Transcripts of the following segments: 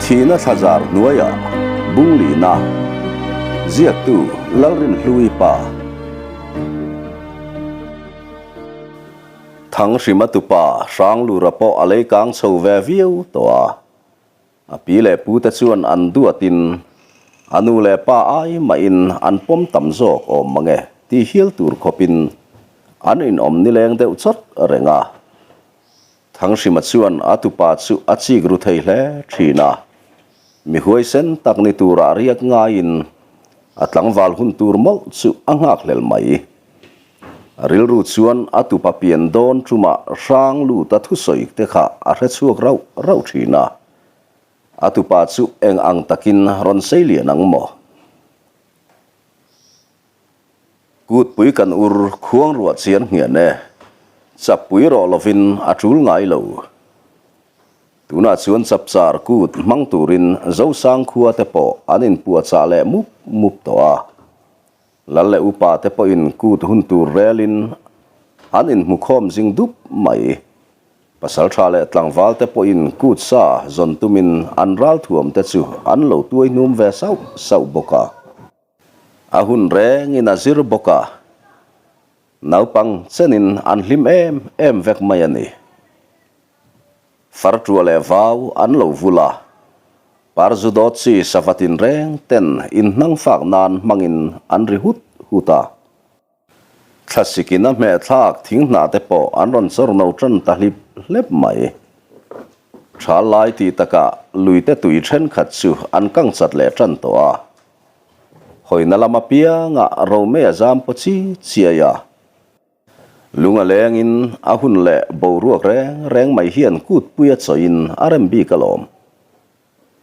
Thihna thlazar hnuaiah Bunglina ziaktu Lalrinhlui pa. Thanghrima tupa Hranglura pawh a lei kang chho ve viau tawh a. A pi leh pute chuan an duatin a nu leh pa ai mahin an pawm tam zawk awm mange tih hial tur khawpin an inawm nileng deuh chawt reng a. Thanghrima chuan a tupa chu a chik ru thei hle thin a, mi huaisen tak ni turah riak ngaiin a tlangval hun tur mawlh chu a nghak hlel mai. A rilru chuan a tupa pian dawn tumah hrang lut a thusawi te kha a hre chhuak rauh rauh thin a, a tupa chu eng ang takin rawn sei lian ang maw? Kutpui kan ur khuang ruah chian nghian e, chappui rawh lovin a tul ngai lo. Tunah chuan chapchar kut hmang turin Zosang khua te pawh an inpuahchah leh mup mup tawh a. Lal leh upa te pawhin kut hun tur relin an inhmukhawm zing dup mai. Pasaltha leh tlangval te pawhin kut sa zawn tumin an ralthuam te chu an lo tuai hnum ve sauh sauh bawk a. A hun rengin a zir bawk a, naupang chenin an hlim em em vek mai a ni. Farṭua leh vau an lo vul a, parzu dawt chi sava tinreng ten inhnang fak nan hmangin an ri hut hut a. Thlasikin a hmehthlak thing hnah te pawh an rawn chawr no tan ta hlip hlep mai. Ṭha lai tih takah luite tui ṭhenkhat chu an kang chat leh ṭan tawh a. Hawina lam apiangah Romei a zam paw chi chiai a. Lung a lengin a hun leh boruak reng reng mai hian kutpui a chawiin a rem bik alawm.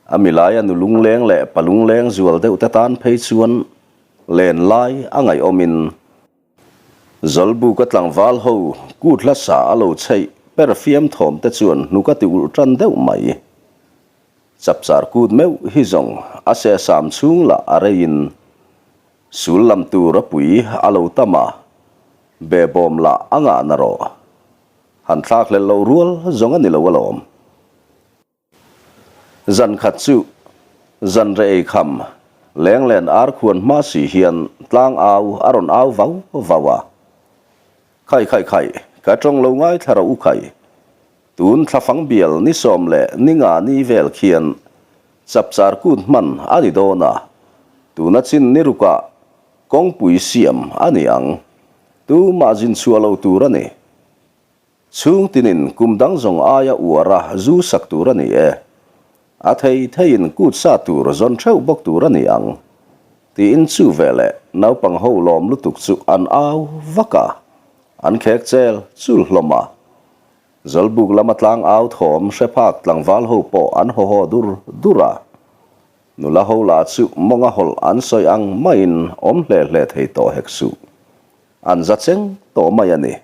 A milaia nu lungleng leh pa lungleng zual deuh te tan phei chuan len lai a ngaihawmin Zawlbuka tlangval ho kut hla sa a lo chheih per fiam thawm te chuan hnuk a ti ulh tan deuh mai. Chapchar kut meuh hi zawng a sehsam chhung lah a reiin sul lam tur a pui a lo tam a, behbawm lah a ngah na rawh. Han thlak hlelh loh rual zawng a ni lo alawm. Zan khat chu zan reh ei kham lenglen ar khuan hma si hian tlang au a rawn au vau vau a. Khai khai khai, ka tawng lo ngai thla ro u khai. Tun thlafang bial ni sawm leh ni nga ni vel khian chapchar kut hman a ni dawn a, tuna chin ni rukah kawngpui siam a ni ang. Tumah zin chhuah lo tur a ni. Chhung tinin kum dang zawng aia uar a zu sak tur a ni e. A thei theiin kut sa tur zawn theuh bawk tur a ni ang. Tiin chu veleh naupang ho lawm lutuk chu an au vak a, an khek chel chul hlawm a. Zawlbuk lama tlang au thawm hre phak tlangval ho pawh an haw haw dur dur a. Nula ho lah chu mawnga hawlh an sawi ang maiin awm hle hle thei tawh hek suh. An za cheng tawh mai a ni.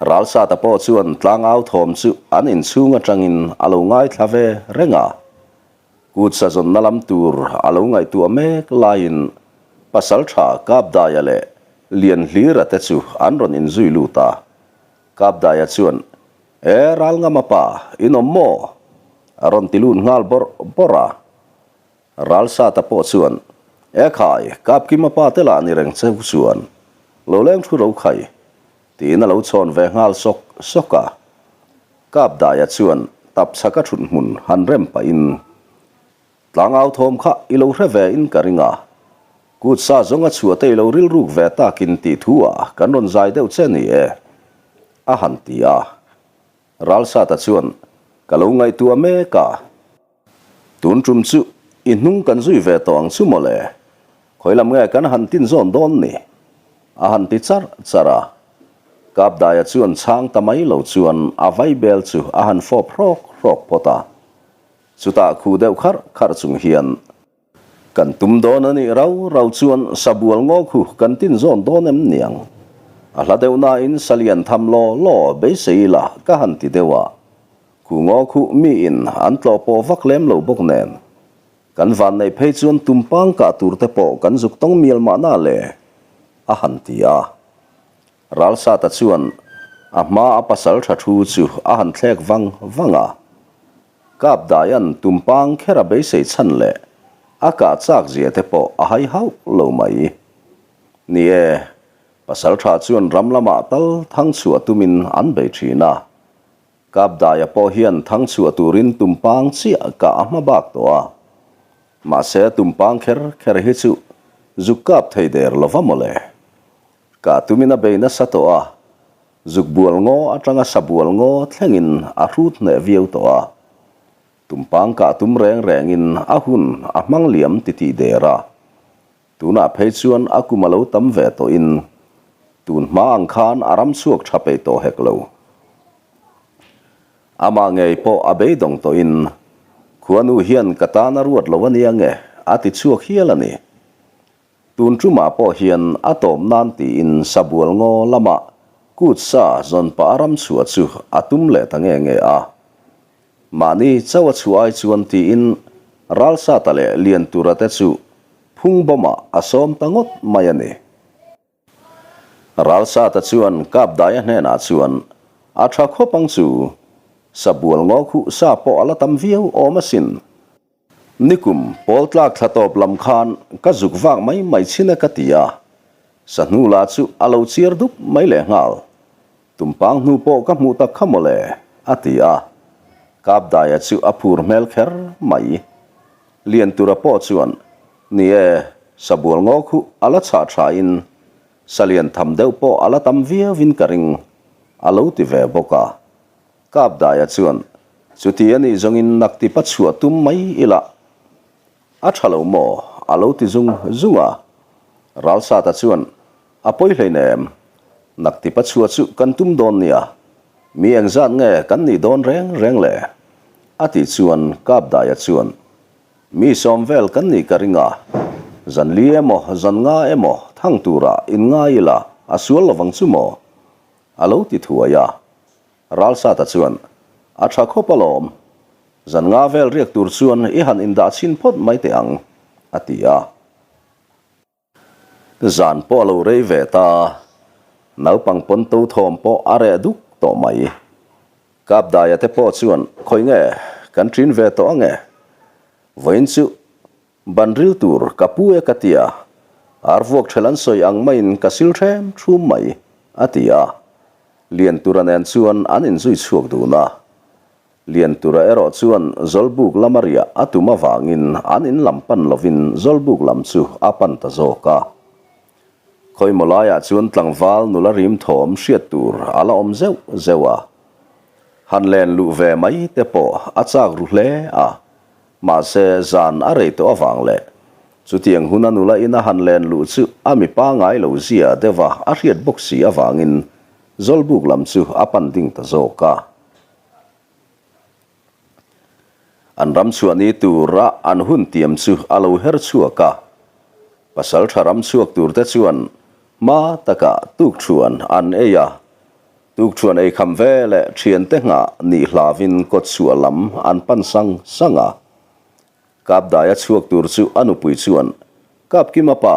Ralsata pawh chuan tlangau thawm chu an inchhung atangin a lo ngaithla ve reng a. Kut sazawnna lam tur a lo ngaihtuah mek laiin Pasaltha Kapdaia leh Lianhlira te chu an rawn inzui lut a. Kapdaia chuan, E Ralngama pa, in awm maw? a rawn ti lut nghal bawrh bawrh a. Ralsata pawh chuan, E khai, Kapkima pa te lah ni reng cheu chuan, lo leng thu ro khai, tiin a lo chhawn ve nghal sawk sawk a. Kapdaia chuan tap chhaka thut hmun han rem pahin, Tlangau thawm kha i lo hre ve in ka ring a, kut sa zawnga chhuah te i lo rilruk ve takin tih thu ah kan rawn zai deuh che ni e, a han ti a. Ralsata chuan, Ka lo ngaihtuah mek a. Tun tum chu i hnung kan zui ve tawh ang chu mawle. Khawi lam nge kan han tin zawn dawn ni? A han ti charh charh a. Kapdaia chuan chhang ta mai lo chuan a vaibel chu a han fawp hrawk hrawk phawt a. Chutah khu deuh kharh kharh chung hian. Kan tum dawn a nih rau rau chuan sabual ngaw khu kan tin zawn dawn em niang? A hla deuh nain salian tham law law beisei ila ka han ti deuh a. Khu ngaw khu miin an tlawh pawh vak lem lo bawk nen. Kan van neih phei chuan tumpang kah tur te pawh kan zuk tawng mial mahna le, a han ti a. Ralsata chuan a hma a pasal tha thu chu a han thlek vang vang a. Kapdaia'n tumpang kher a beisei chhan leh a kah chak zia te pawh a hai hauh lo mai. Ni e, pasaltha chuan ram lamah tal thang chhuah tumin an bei thin a. Kapdaia pawh hian thang chhuah turin tumpang chiah kah a hma bak tawh a. Mahse tumpang kher kher hi chu zuk kap thei der lo va mawle. Kah tumin a bei nasa tawh a, zuk bual ngaw atanga sa bual ngaw thlengin a hrut hneh viau tawh a. Tumpang kah tum reng rengin a hun a hmang liam titih der a. Tunah phei chuan a kum a lo tam ve tawhin tun hma ang khan a ram chhuak tha peih tawh hek lo. Amah ngei pawh a beidawng tawhin khuanu hian ka tan a ruat lo a nia nge a ti chhuak hial a ni. Tun tumah pawh hian a tawp nan tiin Sabual ngaw lamah kut sa zawn pah a ram chhuah chu a tum leh ta nge nge a. Mahni chauh a chhuah ai chuan tiin Ralsata leh Liantura te chu phung bawmah a sawm ta ngawt mai a ni. Ralsata chuan Kapdaia hnenah chuan a tha khawp ang chu, Sabual ngaw khuh sa pawh a la tam viau awm asin. Nikum pawl tlak thla tawp lam khan ka zuk vak mai mai chin e ka ti a, sahnu lah chu a lo chiar dup mai leh nghal. Tumpang hnu pawh ka hmuh tak kha mawle, a ti a. Kapdaia chu a phur hmel kher mai. Liantura pawh chuan, Ni e, sabual ngaw khu a la chhah tha in salian tham deuh pawh a la tam viau in ka ring, a lo ti ve bawk a. Kapdaia chuan, Chuti a nih zawngin naktipa chhuah tum mai ila a tha lo maw? a lo ti zung zung a. Ralsata chuan, A pawi hleinem, naktipa chhuah chu kan tum dawn nia, mi engzat nge kan nih dawn reng reng le? a tih chuan Kapdaia chuan, Mi sawm vel kan nih ka ring a, zan li emaw zan nga emaw thang turah inngai ila a sual lovang chu maw? a lo ti thuai a. Ralsata chuan, A tha khawp alawm. Zan nga vel riak tur chuan i han indah chhin phawt mai teh ang, a ti a. Zan pawh a lo rei ve ta, naupang pawn to thawm pawh a reh duk tawh mai. Kapdaia te pawh chuan, Khawi nge, kan ṭin ve tawh ange? Vawiin chu ban ril tur ka pu e ka ti a, ar vuak ṭhel an sawi ang maiin ka sil ṭhem ṭhum mai, a ti a. Liantura nen chuan an inzui chhuak dun a. Liantura erawh chuan Zawlbuk lama riah a tum avangin an in lam pan lovin Zawlbuk lam chu a pan ta zawk a. Khawimaw laiah chuan tlangval nula rim thawm hriat tur a la awm zeuh zeuh a. Han len luh ve mai te pawh a chak ru hle a. Mahse, zan a rei tawh avang leh chutiang huna nula ina han len luh chu a mi pangai lo zia deuha a hriat bawk si avangin Zawlbuk lam chu a pan ding ta zawk a. An ram chhuah ni tura an hun tiam chu a lo her chhuak a. Pasaltha ram chhuak turte chuan hma takah tukṭhuan an ei a. Tukṭhuan ei kham ve leh ṭhiante nghah nih hlavin kawtchhuah lam an pan sang sang a. Kapdaia chhuak tur chu a nupui chuan, Kapkima pa,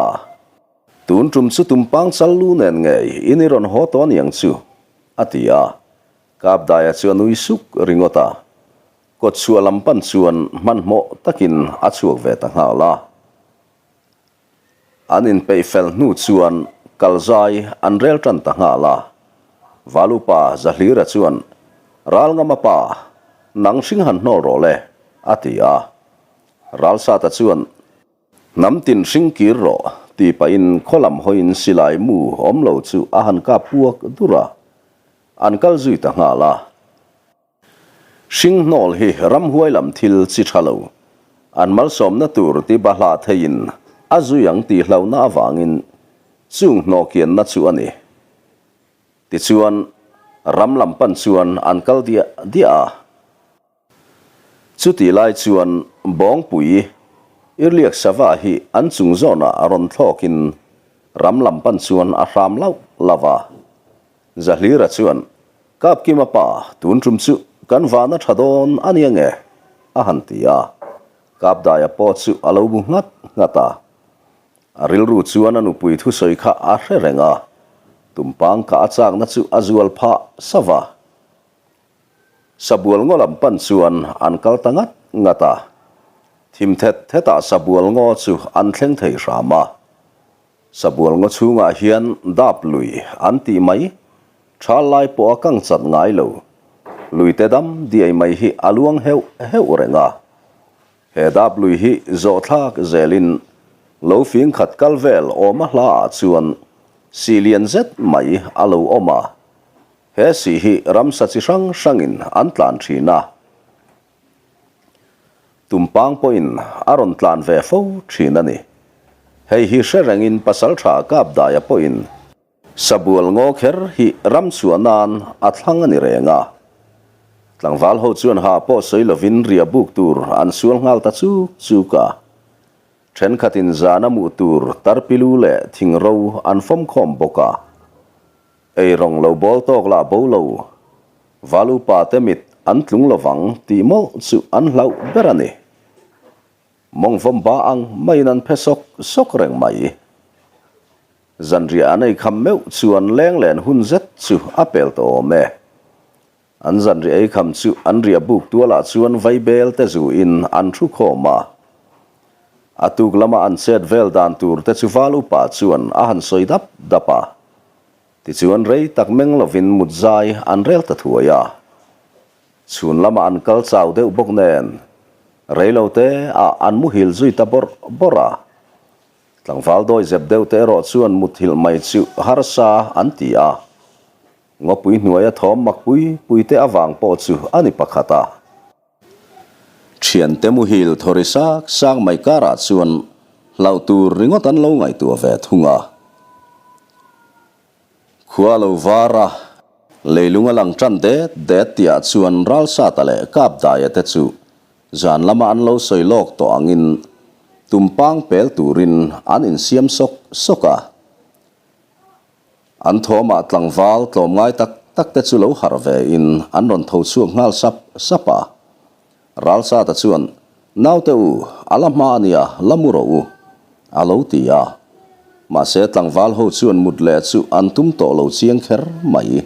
tun ṭum chu tumpang chal lu nen ngei in i rawn haw tawh aniang chu, a ti a. Kapdaia chu a nui suk ringawt a. Kawtchhuah lam pan chuan hmanhmawh takin a chhuak ve ta nghal a. An inpeih fel hnu chuan kalzai an rel tan ta nghal a. Valupa Zahlira chuan, Ralngama pa, nang hring han hnawl rawh le, a ti a. Ralsata chuan, Hnam tin hring kir rawh, ti pahin khaw lam hawiin silai mu awm lo chu a han kap puak dur a. An kal zui ta nghal a. Hringhnawl hi ramhuai lam thil chi tha lo, an malsawmna tur ti bahlah theiin a zui ang tih hlauhna avangin chung hnawhkianna chu a ni. Tichuan, ram lam pan chuan an kal diah diah a. Chutih lai chuan Bawngpui, Irliak sava hi an chung zawnah rawn thlawkin ram lam pan chuan a hram lauh lauh a. Zahlira chuan, Kapkima pa, tun tum chu kan vana tha dawn a nia nge? a han ti a. Kapdaia pawh chu a lo bu nghat nghat a. A rilru chuan a nupui thusawi kha a hre reng a, tumpang kah a chakna chu a zual phah sava. Sabual ngaw lam pan chuan an kal ta ngat ngat a. Thim thet thetah Sabual ngaw chu an thleng thei hram a. Sabual ngaw chhungah hian dap lui an tih mai, thal lai pawh a kang chat ngai lo. Luite dam diai mai hi a luang heuh heuh reng a. He dap lui hi zawh thlak zelin lo fing khat kal vel awm a hla ah chuan sih lian zet mai a lo awm a. He sih hi ramsa chi hrang hrangin an tlan thin a. Tumpang pawhin a rawn tlan ve fo thin a ni. Hei hi hre rengin Pasaltha Kapdaia pawhin Sabual ngaw kher hi ram chhuah nan a thlang a ni reng a. Tlangval ho chuan ha pawh sawi lovin ria buk tur an sual nghal ta chuk chuk a. Thenkhatin zana muh tur tarpilu leh thingro an fawmkhawm bawk a. Ei rawng lo bawl tawk lah bo lo, val upa te mit an tlung lovang tih mawlh chu an hlauh ber a ni. Mawngvawm ba ang maiin an phe sawk sawk reng mai. Zanriah an ei kham meuh chuan leng len hun zet chu a pel tawh awm e. An zanriah ei kham chu an riah buk tualah chuan vaibel te zuin an thu khawm a. A tuk lama an chet vel dan tur te chu val upa chuan a han sawi dap dap a. Tichuan rei tak meng lovin mut zai an rel ta thuai a. Chhun lama an kal chau deuh bawk nen rei lo te ah an muhil zui ta bawrh bawrh a. Tlangval dawi zep deuh te erawh chuan muthilh mai chu harsa an ti a. Ngawpui hnuaia thawm mak pui pui te avang pawh chu a ni pakhat a. Thiante muhil thawri sak sak mai karah chuan hlauh tur ringawt an lo ngaihtuah ve thung a. Khua lo var a, leilung a lang tan det det tihah chuan Ralsata leh Kapdaia te chu zan lama an lo sawi lawk tawh angin tumpang pel turin an insiam sawk sawk a. An thawmah tlangval tlawmngai tak tak te chu lo harh ve in an rawn tho chhuak nghal sap sap a. Ralsata chuan, Naute u, a la hma a nia, la mu rawh u, a lo ti a. Mahse tlangval ho chuan mut leh chu an tum tawh lo chiang kher mai.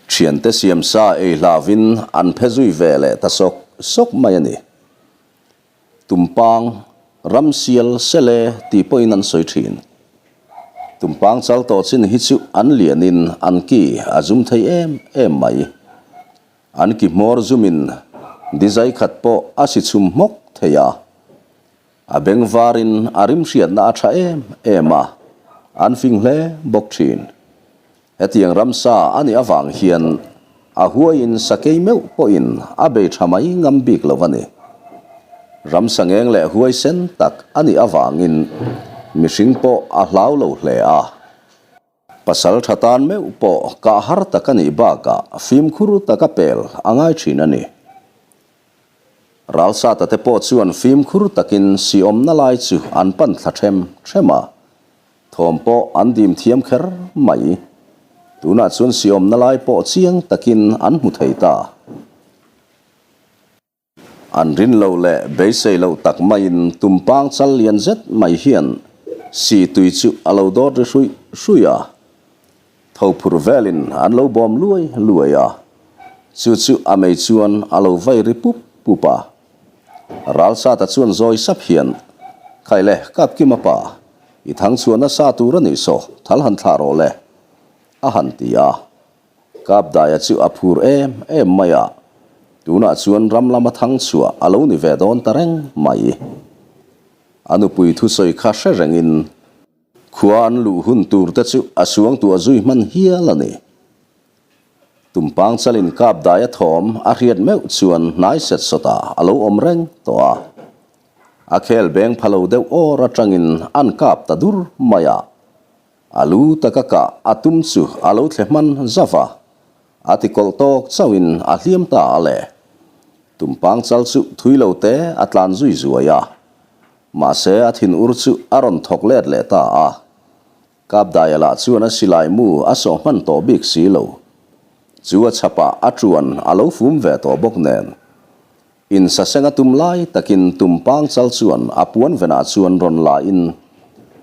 Thiante siam sa ei hlavin an phe zui ve leh ta sawk sawk mai a ni. Tumpang, ramsial, sele tih pawhin an sawi thin. Tumpang chal tawh chin hi chu an lianin an ki a zum thei em em mai. An ki hmawr zumin dizai khat pawh a si chhum hmawk thei a. A beng varin a rim hriatna a tha em em a, an fing hle bawk thin. Hetiang ramsa a nih avang hian a huaiin sakei meuh pawhin a bei tha mai ngam bik lo a ni. Ramsa ngeng leh huaisen tak a nih avangin mihring pawh a hlau lo hle a. Pasal tha tan meuh pawh kah har tak a nih bakah fimkhur taka pel a ngai thin a ni. Ralsata te pawh chuan fimkhur takin siawmna lai chu an pan thla them them a. Thawm pawh an dim thiam kher mai. Tunah chuan siawmna lai pawh chiang takin an hmu thei ta. An rin loh leh beisei loh tak maiin tumpang chal lian zet mai hian si tui chu a lo dawt ri hruih hruih a. Tho phur velin an lo bawm luai luai a. Chu chu a mei chuan a lo vai ri pup pup a. Ralsata chuan zawi sap hian, Khai le, Kapkima pa, i thang chhuah nasa tur a nih saw, thal han thlah rawh le, a han ti a. Kapdaia chu a phur em em mai a, tunah chuan ram lama thang chhuah a lo ni ve dawn ta reng mai. A nupui thusawi kha hre rengin khua an luh hun tur te chu a suangtuah zui hman hial a ni. Tumpang chalin kap dai a thawm a hriat meuh chuan hnai set sawtah a lo awm reng tawh a. A khel beng pha lo deuh awr atangin an kap ta dur mai a. A lu taka kah a tum chu a lo thle hman zauh a. A ti kawlh tawk chauhin a hliam ta a le. Tumpang chal chu thui lo te a tlan zui zuai a. Mahse a thin ur chu a rawn thawk let leh ta a. Kapdaia lah chuan a silai mu a sawh hman tawh bik si lo. Chu a chhapah a tuan a lo fum ve tawh bawk nen. In saseng a tum lai takin tumpang chal chuan a puan venah chuan rawn la in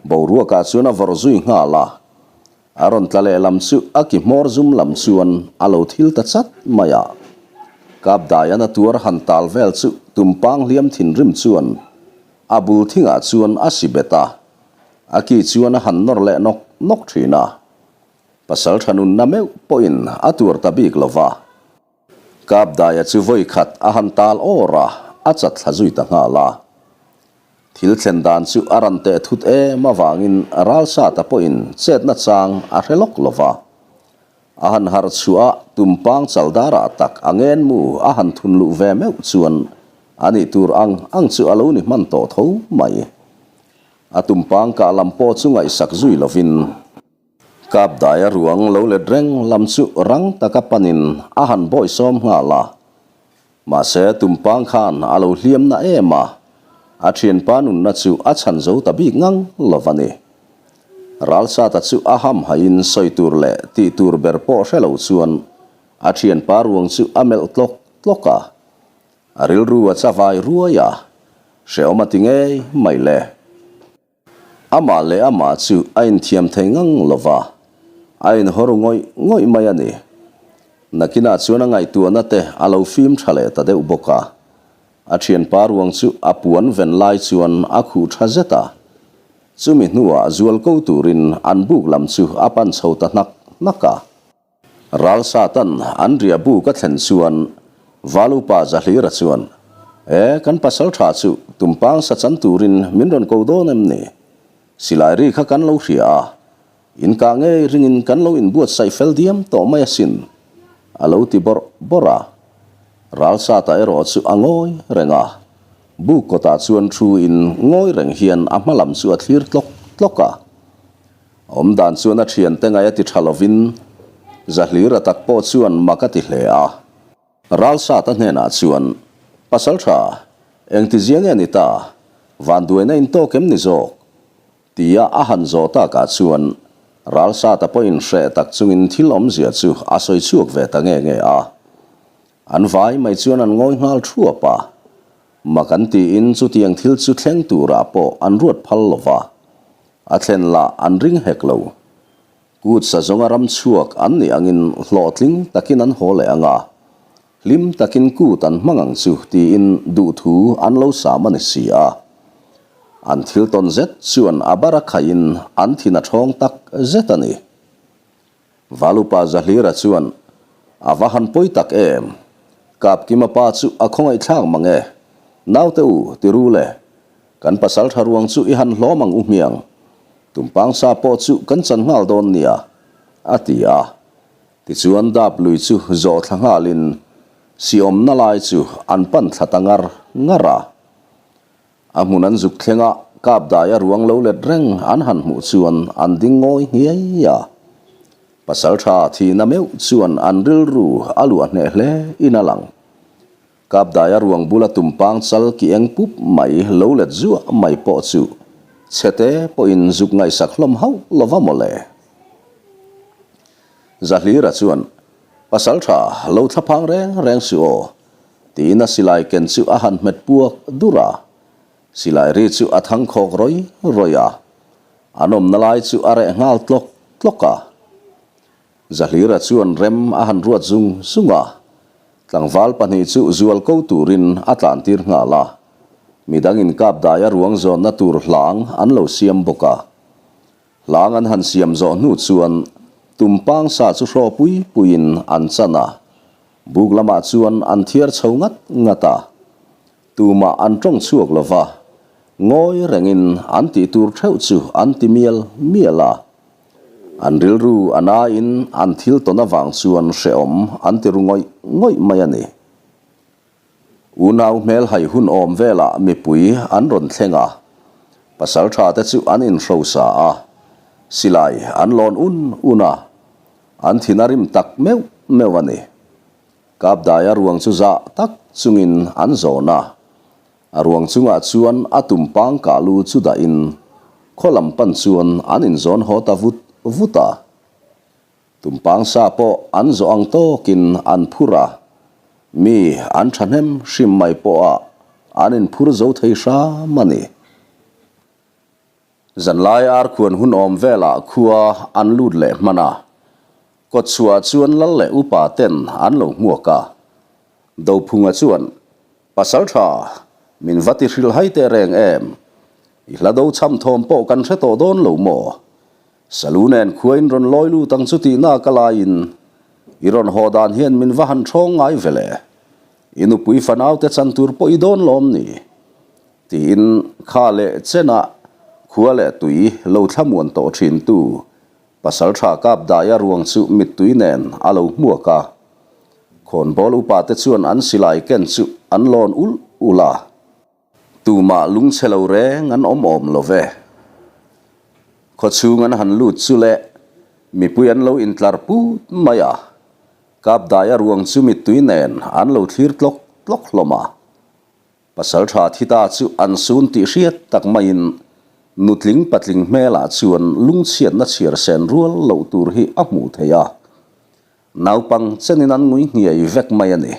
boruakah chuan a vawrh zui nghal a. A rawn tla leh lam chu a ki hmawr zum lam chuan a lo thil ta chat mai a. Kapdaian a tuar han tal vel chu tumpang hliam thinrim chuan a bul thingah chuan a si bet a, a ki chuan a han nawr leh nawk nawk thin a. Pasal tha nunna meuh pawhin a tuar ta bik lo va. Kapdaia chu vawi khat a han tal awr a, a chat thla zui ta nghal a. Thil thlen dan chu a ran teh thut em avangin Ralsata pawhin chetna chang a hre lawk lo va. A han harh chhuah a, tumpang chaldarah tak a ngenmu a han thun luh ve meuh chuan a nih tur ang ang chu a lo ni hman tawh tho mai. A tumpang kah lam pawh chu ngaihsak zui lovin. Kapdaia ruang lo let reng lam chu rang taka panin a han bawisawm nghal a. Mahse tumpang khan a lo hliam na em a, a thianpa nunna chu a chhan zo ta bik ngang lo va ni. Ralsata chu a hamhaiin sawi tur leh tih tur ber pawh hre lo chuan a thianpa ruang chu a melh tlawk tlawk a. A rilru a chavai ruai a, hrehawm a ti ngei mai le. Amah leh amah chu a inthiam thei ngang lo va, a inhawr ngawih ngawih mai a ni. Nakinah chuan a ngaihtuahna te a lo fim tha leh ta deuh bawk a. A thianpa ruang chu a puan ven lai chuan a khuh tha zet a. Chumi hnuah zual ko turin an buk lam chu a pan chho ta hnak hnak a. Ralsatan an riah buk a thlen chuan Valupa Zahlira chuan, E, kan pasal tha chu tumpang sa chan turin min rawn ko dawn em ni? Silai ri kha kan lo hria a, in kah ngei ringin kan lo inbuatsaih fel diam tawh mai asin, a lo ti bawrh bawrh a. Ralsata erawh chu a ngawi reng a, buk kawtah chuan thu in ngawi reng hian a hma lam chu a thlir tlawk tlawk a. Awm dan chuan a thiante ngaih a ti tha lovin Zahlira tak pawh chuan mak a ti hle a. Ralsata hnenah chuan, Pasal tha, engti zia nge ni ta? Vanduaina in tawk em ni zawk? Tia a han zawh takah chuan Ralsata pawhin hreh tak chungin thil awmzia chu a sawi chhuak ve ta nge nge a. An vai mai chuan an ngawi nghal thuap a. Mak an tiin chutiang thil chu thleng turah pawh an ruat phal lo va. A thlen lah an ring hek lo. Kut sa zawnga ram chhuak an nih angin hlawhtling takin an haw leh ang a, hlim takin kut an hmang ang chu tiin duhthu an lo sam a ni si a. An thil tawn zet chuan a bar a khaihin an thin a ṭhawng tak zet a ni. Valupa Zahlira chuan, A va han pawi tak em? Kapkima pa chu a khawngaihthlak mang e. Naute u, ti ru le. Kan pasal tha ruang chu i han hlawm ang u hmiang. Tumpang sa pawh chu kan chan nghal dawn nia, a ti a. Tichuan dap lui chu zawh thla nghalin si awmna lai chu an pan thla ta ngar ngar a. A hmun an zuk thleng a, kap dai a ruang lo let reng an han hmuh chuan an ding ngawi nghiai a. Pasal tha thihna meuh chuan an rilru a luah hneh hle in a lang. Kap dai a ruang bula tumpang chal ki eng pup mai lo let zuah mai pawh chu chhete pawhin zuk ngaihsak hlawm hauh lova mawle. Zahlira chuan, Pasal tha lo thlaphang reng reng suh aw, Tiin a silai ken chu a han hmet puak dur a, silai ri chu a thang khawk rawi rawi a, an awmna lai chu a reh nghal tlawk tlawk a. Zahlira chuan rem a han ruat zung zung a, tlangval pahnih chu zual ko turin a tlan tir nghal a, midangin kap daia ruang zawnna tur hlang an lo siam bawk a. Hlang an han siam zawh hnu chuan tumpang sa chu hraw pui puiin an chan a, buk lamah chuan an thiar chho ngat ngat a. Tumah an tawng chhuak lo va, ngawi rengin an tih tur theuh chu an ti mial mial a. An rilru a nain an thil tawn avang chuan hrehawm an ti ru ngawih ngawih mai a ni. Unau hmel hai hun awm velah mipui an rawn thleng a, pasal tha te chu an inhrosa a, silai an lawn un un a, an thin a rim tak meuh meuh a ni. Kapdaia ruang chu zah tak chungin an zawn a, a ruang chungah chuan a tumpang kah lu chu dahin khaw lam pan chuan an inzawn haw ta vut vut a. Tumpang sa pawh an zawh ang tawkin an phur a, mi an thahnem hrim mai pawha an inphur zo thei hram a ni. Zanlai arkhuan hun awm velah khua an lut leh hman a, kawtchhuah chuan lal leh upa ten an lo hmuak a. Dophunga chuan, Pasalṭha, min va ti hrilhhai teh reng em? I hla do chham thawm pawh kan hre tawh dawn lo maw? Salu nen khua in rawn lawi lut ang chu tihna ka laiin i rawn haw dan hian min va han ṭhawng ngai ve le. I nupui fanaute chan tur pawh i dawn lawm ni? Tiin kha leh chenah khua leh tui lo thlamuan tawh ṭhintu Pasalṭha Kapdaia ruang chu mittui nen a lo hmuak a. Khawnbawl upate chuan an silai ken chu an lawn ulh ulh a. Tumah lungchhe lo reng an awm awm lo ve. Khawchhung an han lut chu le, mipui an lo intlar put mai a. Kapdaia ruang chu mittui nen an lo thlir tlawk tlawk hlawm a. Pasalṭha thi ta chu an sun tih hriat tak maiin nutling patling hmelah chuan lungchhiatna chhiar sen rual loh tur hi a hmuh theih a. Naupang chenin an ngui hniai vek mai a ni.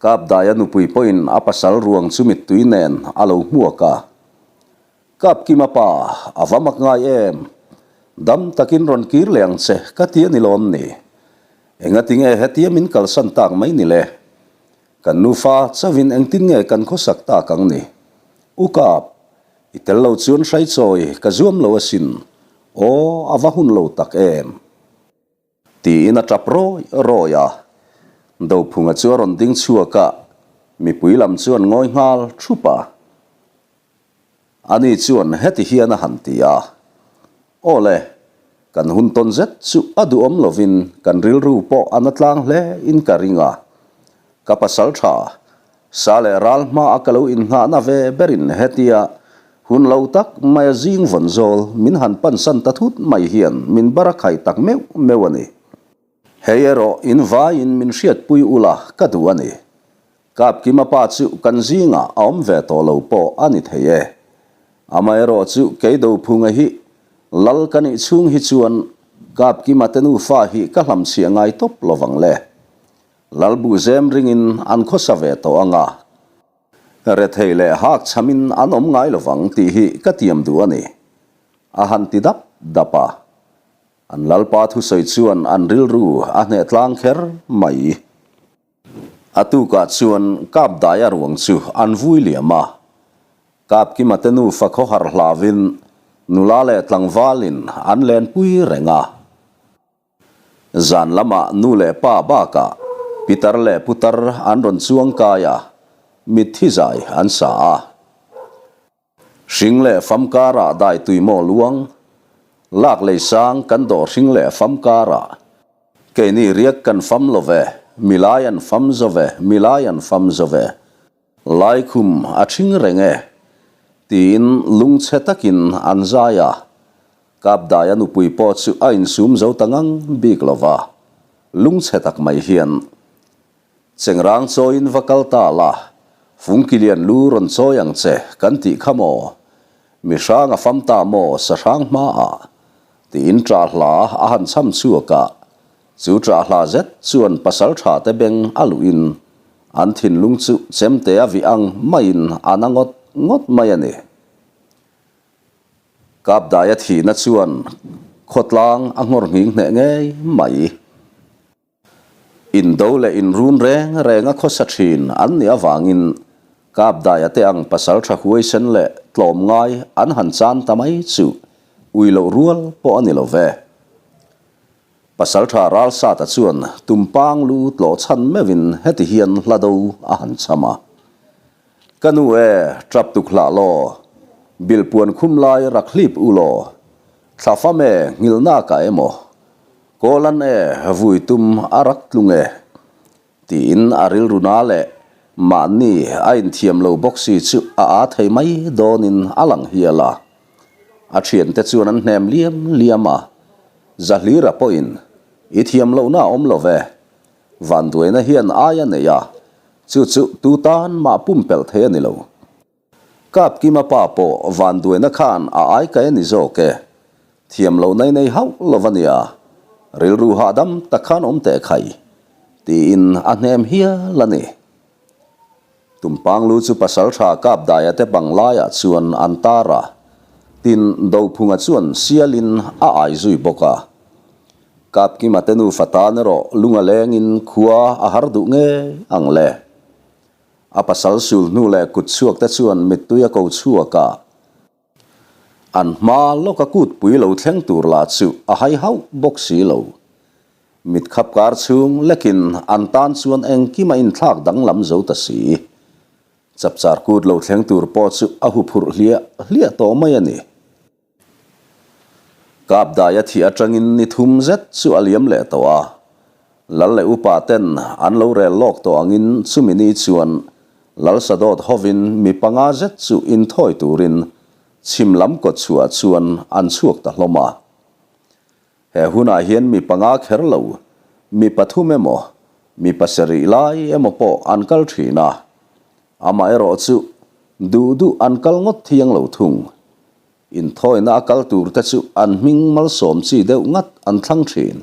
Kapdaia nupui pawhin a pasal ruang chu mittui nen a lo hmuak a. Kapkima pa, a va mak ngai em? Dam takin rawn kir leh ang che ka ti a ni lawm ni? Engati nge hetia min kalsan tak mai ni le? Kan nufa chauhin engtin nge kan khawsak tak ang ni? U Kap, i tel lo chuan hraichawi ka zuam lo asin. Aw, a va hun lo tak em? Tiin a tap rawi rawi a. Dophunga chu a rawn ding chhuak a, mipui lam chu an ngawi nghal thup a. Ani chuan heti hian a han ti a, Aw le, kan hun tawn zet chu a duhawm lovin kan rilru pawh a na tlang hle in ka ring a. Ka pasal tha, sa leh ral hma a ka lo innghahna ve berin hetia hun lo tak maia zing vawn zawl min han pansan ta thut mai hian min bar a khaih tak meuh meuh a ni. Hei erawh in vaiin min hriatpui ula ka duh a ni. Kapkima pa chu kan zingah a awm ve tawh lo pawh a ni thei e. Amaherawh chu kei Dophunga hi Lal ka nih chhung hi chuan Kapkima te nufa hi ka hlamchhiah ngai tawp lovang le. Lalbuhzem ringin an khawsa ve tawh ang a, rethei leh hak chhamin an awm ngai lovang tih hi ka tiam duh a ni, a han ti dap dap a. An Lalpa thusawi chuan an rilru a hneh tlang kher mai. A tukah chuan Kapdaia ruang chu an vui liam a. Kapkima te nufa khawhar hlauin nula leh tlangvalin an lenpui reng a. Zan lamah nu leh pa bakah pitar leh putar an rawn chuang kai a, mitthi zai an sa a. Hring leh fam karah dai tui maw luang, lak lei sang kan dawh hring leh fam karah. Keini riak kan fam lo ve, milai an fam zo ve, milai an fam zo ve. Laikhum a ṭhing reng e, tiin lungchhe takin an zai a. Kapdaia nupui pawh chu a insum zo ta ngang bik lo va, lungchhe tak mai hian, Chengrang chawiin va kal ta la, Fungkilian lu rawn chawi ang che kan tih kha maw? Mi hrang a fam ta maw sahrang hmaah? Tiin ṭah hla a han chham chhuak a. Chu ṭah hla zet chuan pasal ṭha te beng a luhin an thinlung chu chemte a vih ang maiin a na ngawt ngawt mai a ni. Kapdaia thihna chuan khawtlang a nghawr nghing hneh ngei mai. Indo leh inrun reng reng a khawsa ṭhin an nih avangin Kapdaia te ang pasal ṭha huaisen leh tlawmngai an han chan ta mai chu ui loh rual pawh a ni lo ve. Pasalṭha Ralsata chuan tumpang lu tlawh chhan meuhin heti hian hla do a han chham a. Ka nu e, ṭap tuk hlah law, bilhpuan khum lai rak hlip u law, thla fam e, nghilhnak ah emaw, kawlan e, vui tum a rak tlung e, tiin a rilru na leh mahni a inthiam lo bawk si chu a aa thei mai dawnin a lang hial a. A thiante chuan an hnem liam liam a, Zahlira pawhin, I thiam lohna a awm lo ve. Vanduaina hian ai a nei a, chu chu tu tan mah pumpelh thei a ni lo. Kapkima pa pawh vanduaina khan a ai kai a ni zawk e. Thiam lohna i nei hauh lo va nia, rilru hahdam tak khan awm teh khai, tiin a hnem hial a ni. Tumpang lu chu Pasalṭha Kapdaia te bang laiah chuan an tar a, tin Dophunga chuan sialin a ai zui bawk a. Kapkima te nufa tan erawh lung a lengin khua a har duh ngei ang le. A pasal sul hnu leh kut chhuak te chuan mittui a ko chhuak a. An hma lawka kutpui lo thleng tur lah chu a hai hauh bawk si lo. Mit khap kar chhung lekin an tan chuan engkim a inthlak danglam zo ta si. Chapchar kut lo thleng tur pawh chu a huphurh hliah hliah tawh mai a ni. Kapdaia thih atangin ni thum zet chu a liam leh tawh a, Lal leh upa ten an lo rel lawk tawh angin chumi ni chuan Lal Sadawt hovin mi panga zet chu inthawi turin chhim lam kawt chhuah chuan an chhuak ta hlawm a. He hunah hian mi panga kher lo, mi pathum emaw, mi pasarih lai emaw pawh an kal thin a, amaherawh chu duh duh an kal ngawt thiang lo thung. Inthawina a kal tur te chu an hming malsawm chi deuh ngat an thlang thin.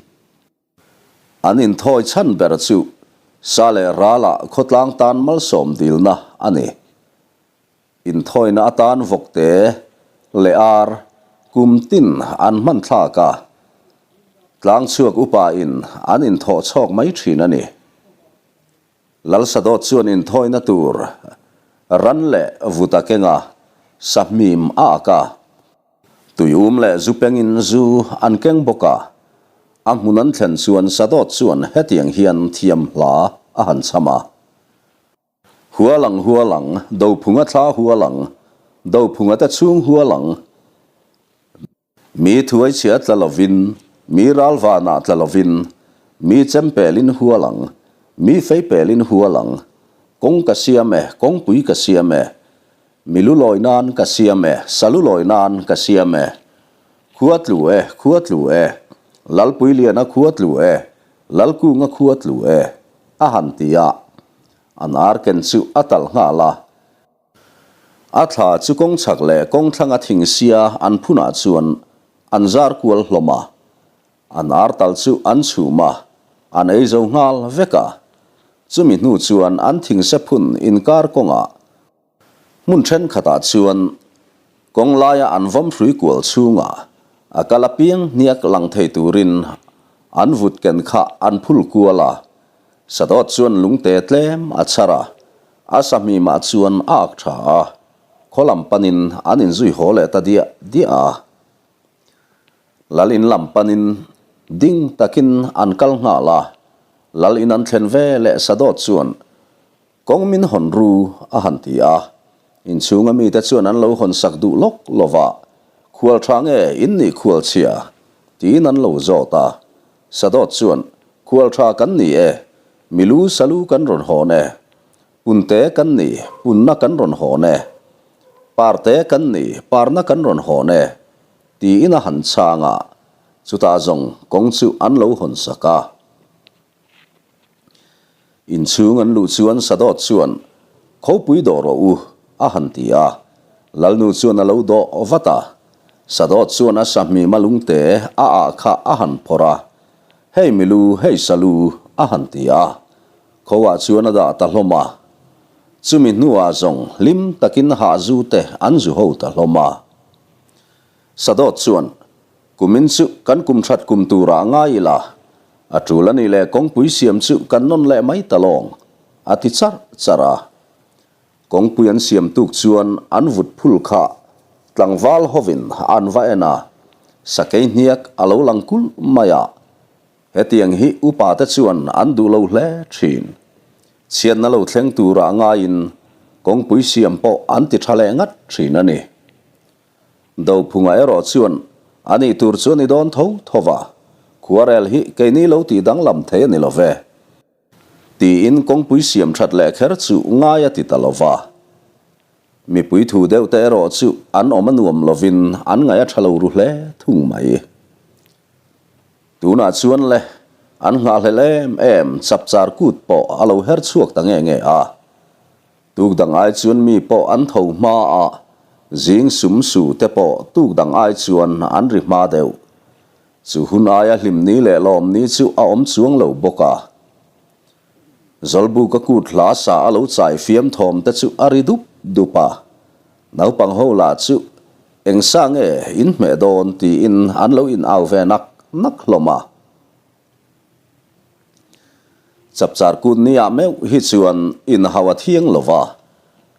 An inthawi chhan ber chu sa leh ralah khawtlang tan malsawm dilna a ni. Inthawina atan vawkte leh ar kum tin an hman thlak a, tlang chhuak upa in an inthawh chhawk mai thin a ni. Lalsadawt chuan inthawina tur ran leh vut a keng a, sahmim a ak a. Tuium leh zu pengin zu an keng bawk a. A hmun an thlen chuan Sadawt chuan hetiang hian thiam hla a han chham a. Hualang hualang, Dophunga thla hualang, Dophunga te chhung hualang, Mi thuaichhia tla lovin, mi ralvanah tla lovin, mi chempelin hual ang, mi feipelin hual ang, kawng ka siam e, kawngpui ka siam e, mi lu lawi nan ka siam e, sa lu lawi nan ka siam e, khua tlu e, khua tlu e, Lalpuiliana khua tlu e, Lalkunga khua tlu e, a han ti a, an arken chu a talh nghal a. A thla chu kawng chhak leh kawng thlanga thing sia an phunah chuan an zar kual hlawm a, an ar tal chu an chhum a, an ei zo nghal vek a. Chumi hnu chuan an thingse phun inkar kawngah hmun thenkhatah chuan kawng laia an vawm hrui kual chhungah a kal apiang hniak lang thei turin an vut ken kha an phul kual a, Sadawt chuan lungte tlem a chhar a, A sahmimah chuan a ak tha a, khaw lam panin an inzui haw leh ta diah diah a. Lal in lam panin ding takin an kal nghal a, Lal in an thlen ve leh Sadawt chuan kawng min hawn ru a han ti a. Inchhunga mite chuan an lo hawn sak duh lawk lo va, Khual tha nge in nih khual chhia? tiin an lo zawt a. Sadawt chuan, Khual tha kan ni e, milu salu kan rawn hawn e. Punte kan ni, punna kan rawn hawn e. Parte kan ni, parna kan rawn hawn e, tiin a han chhang a, chutah zawng kawng chu an lo hawn sak a. Inchhung an luh chuan Sadawt chuan, Khawpui dawh rawh u, a han ti a. Lalnu chuan a lo dawh vat a. Sadawt chuan a sahmim a lungte a ah kha a han phawrh a, Hei milu, hei salu, a han ti a. Kho-ah chuan a dah ta hlawm a. Chumi hnuah zawng hlim takin hahzu te an zu ho ta hlawm a. Sadawt chuan, Kumin chu kan kum that kum turah ngai ila, a tul a nih leh kawngpui siam chu kan nawn leh mai ta lawng, a ti charh charh a. Kawngpui an siam tuk chuan an vut phul kha tlangval hovin an va en a, sakei hniak a lo lang kulh mai a. Hetiang hi upa te chuan an duh lo hle thin. Chhiatna lo thleng turah ngaiin kawngpui siam pawh an ti tha leh ngat thin a ni. Dophunga erawh chuan a nih tur chu a ni dawn tho tho va, khuarel hi keini lo tih danglam thei a ni lo ve. Tiin kawngpui siam that leh kher chu ngai a ti ta lo va. Mipui thu deuh te erawh chu an awm a nuam lovin an ngaih a tha lo ru hle thung mai. Tunah chuan le, an nghahhlelh em em chapchar kut pawh a lo her chhuak ta nge nge a. Tuk dang ai chuan mi pawh an tho hma a, zing sum su te pawh tuk dang ai chuan an ri hma deuh. Chu hun aia hlim ni leh lawm ni chu a awm chuang lo bawk a. Zawlbuka kut hla sa a lo chai fiam thawm te chu a ri dup dup a. Naupang ho lah chu eng sa nge in hmeh dawn tiin an lo in au ve nak nak hlawm a. Chapchar kut niah meuh hi chuan inhau a thiang lo va,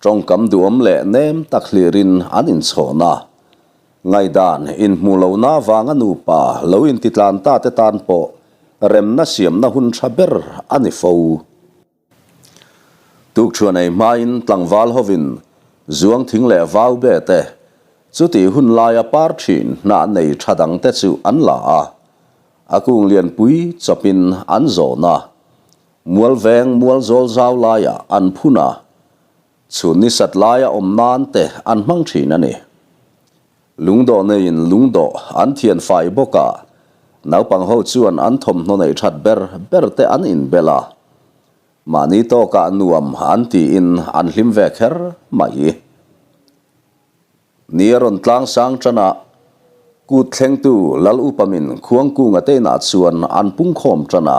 tawngkam duhawm leh nem tak hlirin an inchhawn a. Ngaihdan inhmuh lohna avanga nupa lo intitlan ta te tan pawh remna siamna hun tha ber a ni fo. Tukṭhuan ei hmain tlangval hovin zuang thing leh vau be te, chutih hun laia par ṭhin hnah nei ṭha dangte chu an la a. A kung lianpui chawpin an zawn a, mual veng mual zawl zau laiah an phun a, chhun ni sat laia awm nan te an hmang ṭhin a ni. Lungdawh neiin lungdawh an thian fai bawk a, naupang ho chuan an thawmhnaw neih that ber ber te an inbel a, mahni tawkah nuam an tiin an hlim ve kher mai. Ni a rawn tlang sang tan a, kut thlengtu Lal Upamin Khuangkunga te inah chuan an pungkhawm tan a,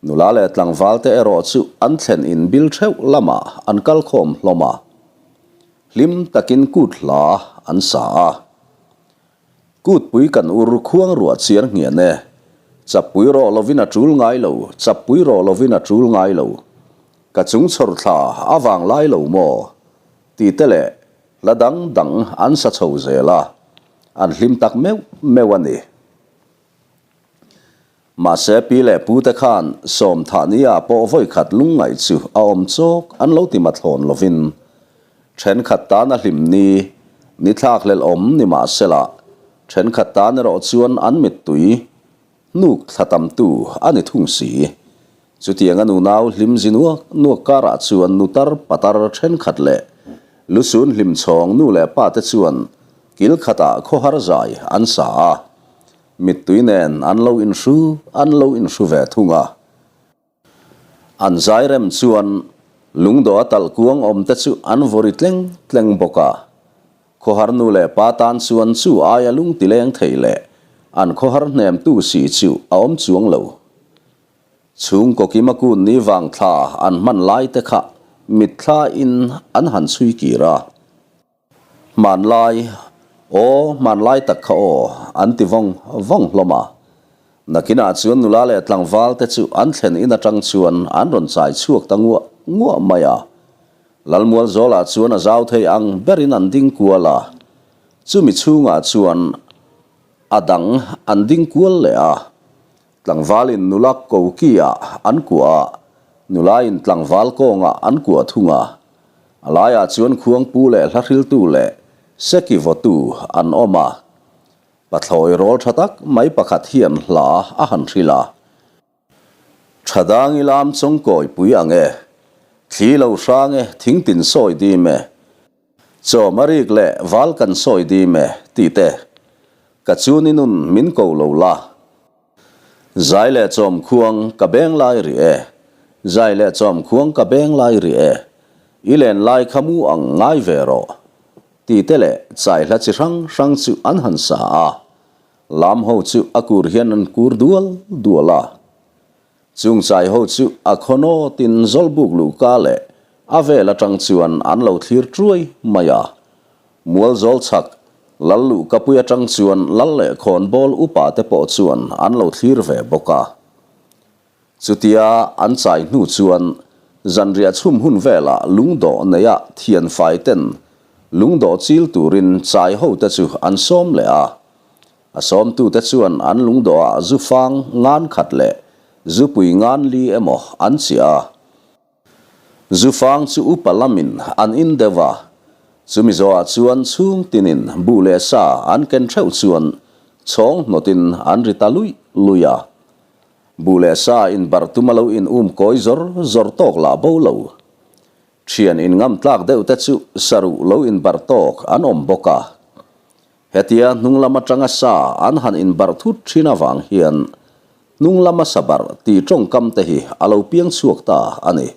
nula leh tlangval te erawh chu an thlen inbil theuh lamah an kalkhawm hlawm a. Hlim takin kut hla an sa a. Kutpui kan ur khuang ruah chiar nghian e. Chappui rawh lovin a tul ngai lo, chappui rawh lovin a tul ngai lo. Ka chung chhawr thla a vang lai lo maw? Tih te leh hla dang dang an sa chho zel a, an hlim tak meuh meuh a ni. Mahse pi leh pu te khan Sawmthahnia pawh vawikhat lungngaih chu a awm chawk an lo ti mathlawn lovin thenkhat tan a hlim ni, ni thlakhlelh awm ni mahsela thenkhat tan erawh chuan an mittui hnuk thla tamtu a ni thung si. Chutiang a nunau hlim zi nuak nuak karah chuan nutar patar thenkhat leh lusun hlimchhawng nu leh pa te chuan kil khatah khawhar zai an sa a. Mittui nen an lo inhru an lo inhru ve thung a. An zai rem chuan lungdawh a talh kuang awm te chu an vawri tleng tleng bawk a. Khawhar nu leh pa tan chuan chu aia lung ti leng thei leh an khawhar hnem tu si chu a awm chuang lo. Chhungkaw kima kun ni vang thla an hman lai te kha mitthla in an han chhui kir a. Hmanlai, aw hmanlai tak kha aw, an ti vawng vawng hlawm a. Nakinah chuan nula leh tlangval te chu an thlen in atang chuan an rawn chai chhuak ta nguah nguah mai a. Lalmualzawlah chuan a zau thei ang berin an ding kual a, chumi chhungah chuan a dang an ding kual leh a. Tlangvalin nula koki-ah an kuah a, nulain tlangval kawngah an kuah thung a. A laiah chuan khuangpu leh hlahriltu leh seki vawtu an awm a. Pathlawi rawl tha tak mai pakhat hian hla a han hrilh a. Tha dang i lam chawngkawipui ang e, thli lo hrang e, thingtin sawi dim e, Chawm a rik leh val kan sawi dim e, tih te. Ka chun i nun min ko lo la. Zai leh chawm khuang ka beng lai rih e, Zai leh chawm khuang ka beng lai rih e, I len lai kha mu ang ngai ve rawh, tih te leh chai hla chi hrang hrang chu an han sa a. Lam ho chu a kur hian an kur dual dual a. Chung chai ho chu a khawnawtin Zawlbuk luhka leh a vel atang chuan an lo thlir truai mai a. Mualzawl chhak Lal luhkapui atang chuan Lal leh khawnbawl upa te pawh chuan an lo thlir ve bawk a. Chutia an chai hnu chuan zanriah chhum hun velah lungdawh neia thianfai ten lungdawh chil turin chai ho te chu an sawm leh a. A sawmtute chuan an lungdawhah zu fang ngan khat leh zupui ngan li emaw an chiah a. Zu fang chu upa lamin an in deuh a, chumi zawhah chuan chhung tinin buh leh sa an ken theuh chuan chhawng hnawtin an ri ta luih luih a. Buh leh sa inbarh tuma lo in um kawi zawr zawr tawk lah bo lo. Thian inngam tlak deuh te chu saruh lo inbarh tawk an awm bawk a. Hetia hnung lam atanga sa an han inbarh thut thin avang hian hnung lama sa barh tih tawngkam te hi a lo piang chhuak ta a ni.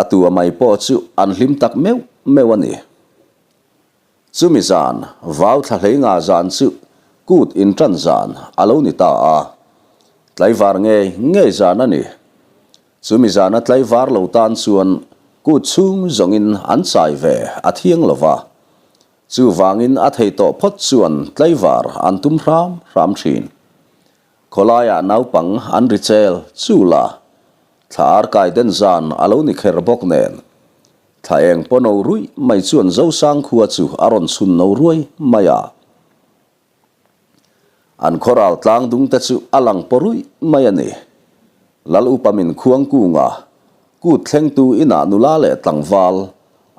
A tua mai pawh chu an hlim tak meuh meuh a ni. Chumi zan, vau thla hlei nga zan chu kut intan zan a lo ni ta a. Tlaivar ngei ngei zan a ni. Chumi zana tlaivar lo tan chuan kut chhung zawngin an chai ve a thiang lo va. Chuvangin a thei tawh phawt chuan tlaivar an tum hram hram thin. Khawlaiah naupang an ri chel chul a. Thla ar kai den zan a lo ni kher bawk nen. Thla eng paw no ruih mai chuan Zosang khua chu a rawn chhun no ruai mai a. An khaw ral tlang dung te chu a lang paw ruih mai a ni. Lal upa min khuang kunga kut thlengtu inah nula leh tlangval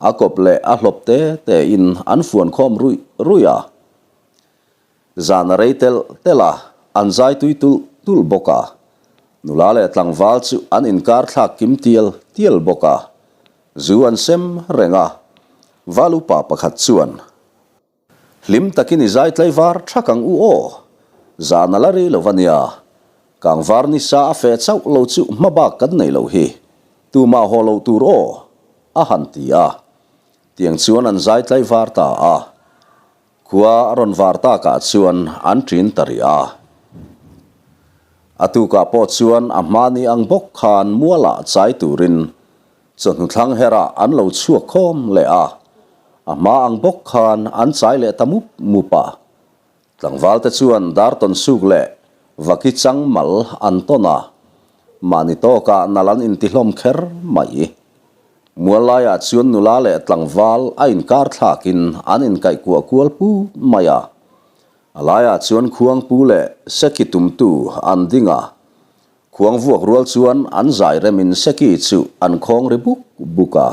a kawp leh a hlawp te te in an fuan khawm ruih ruih a. Zan a rei telh telh a, an zai tui tulh tulh bawk a. Nula leh tlangval chu an inkar thlak kim tial tial bawk a. Zu an sem reng a. Val upa pakhat chuan. Hlim takin i zai tlaivar thak ang u aw. Zan a la rei lo a nia. Kangvar ni sa a feh chauh lo chu hma bak kan nei lo hi. Tumah haw loh tur aw, a han ti a. Tiang chuan an zai tlaivar ta a. Khua a rawn var takah chuan an ṭin ta rih a. A tukah pawh chuan a hmani ang bawk khan mualah chai turin Chawhnu thlang herah an lo chhuak khawm leh a, a hma ang bawk khan an chai leh ta mup mup a. Tlangval te chuan dar tawn suk leh vaki chang mal an tawn a, mahni tawkah nal an intihlawm kher mai. Mual laiah chuan nula leh tlangval a inkar thlakin an inkaihkuah kual put mai a. A laiah chuan khuangpu leh seki tumtu an ding a, Khuang vuak rual chuan an zai remin Seki chu an khawng ri buk buk a.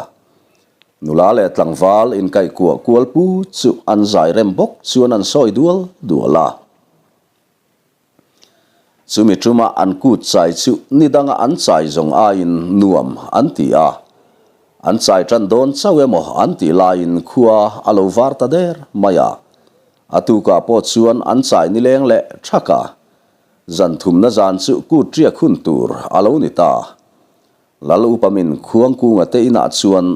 Nula leh tlangval inkaihkuah kual pu chu an zai rem bawk chuan an sawi dual dual a. Chumi ṭuma an kut chai chu ni danga an chai zawng aiin nuam an ti a. An chai ṭan dawn chauh emaw an tih laiin khua a lo var ta der mai a. A tukah pawh chuan an chai nileng leh ṭhak a. Zan thumna zan chu kut ṭiak hun tur a lo ni ta. Lal upa min Khuangkunga te inah chuan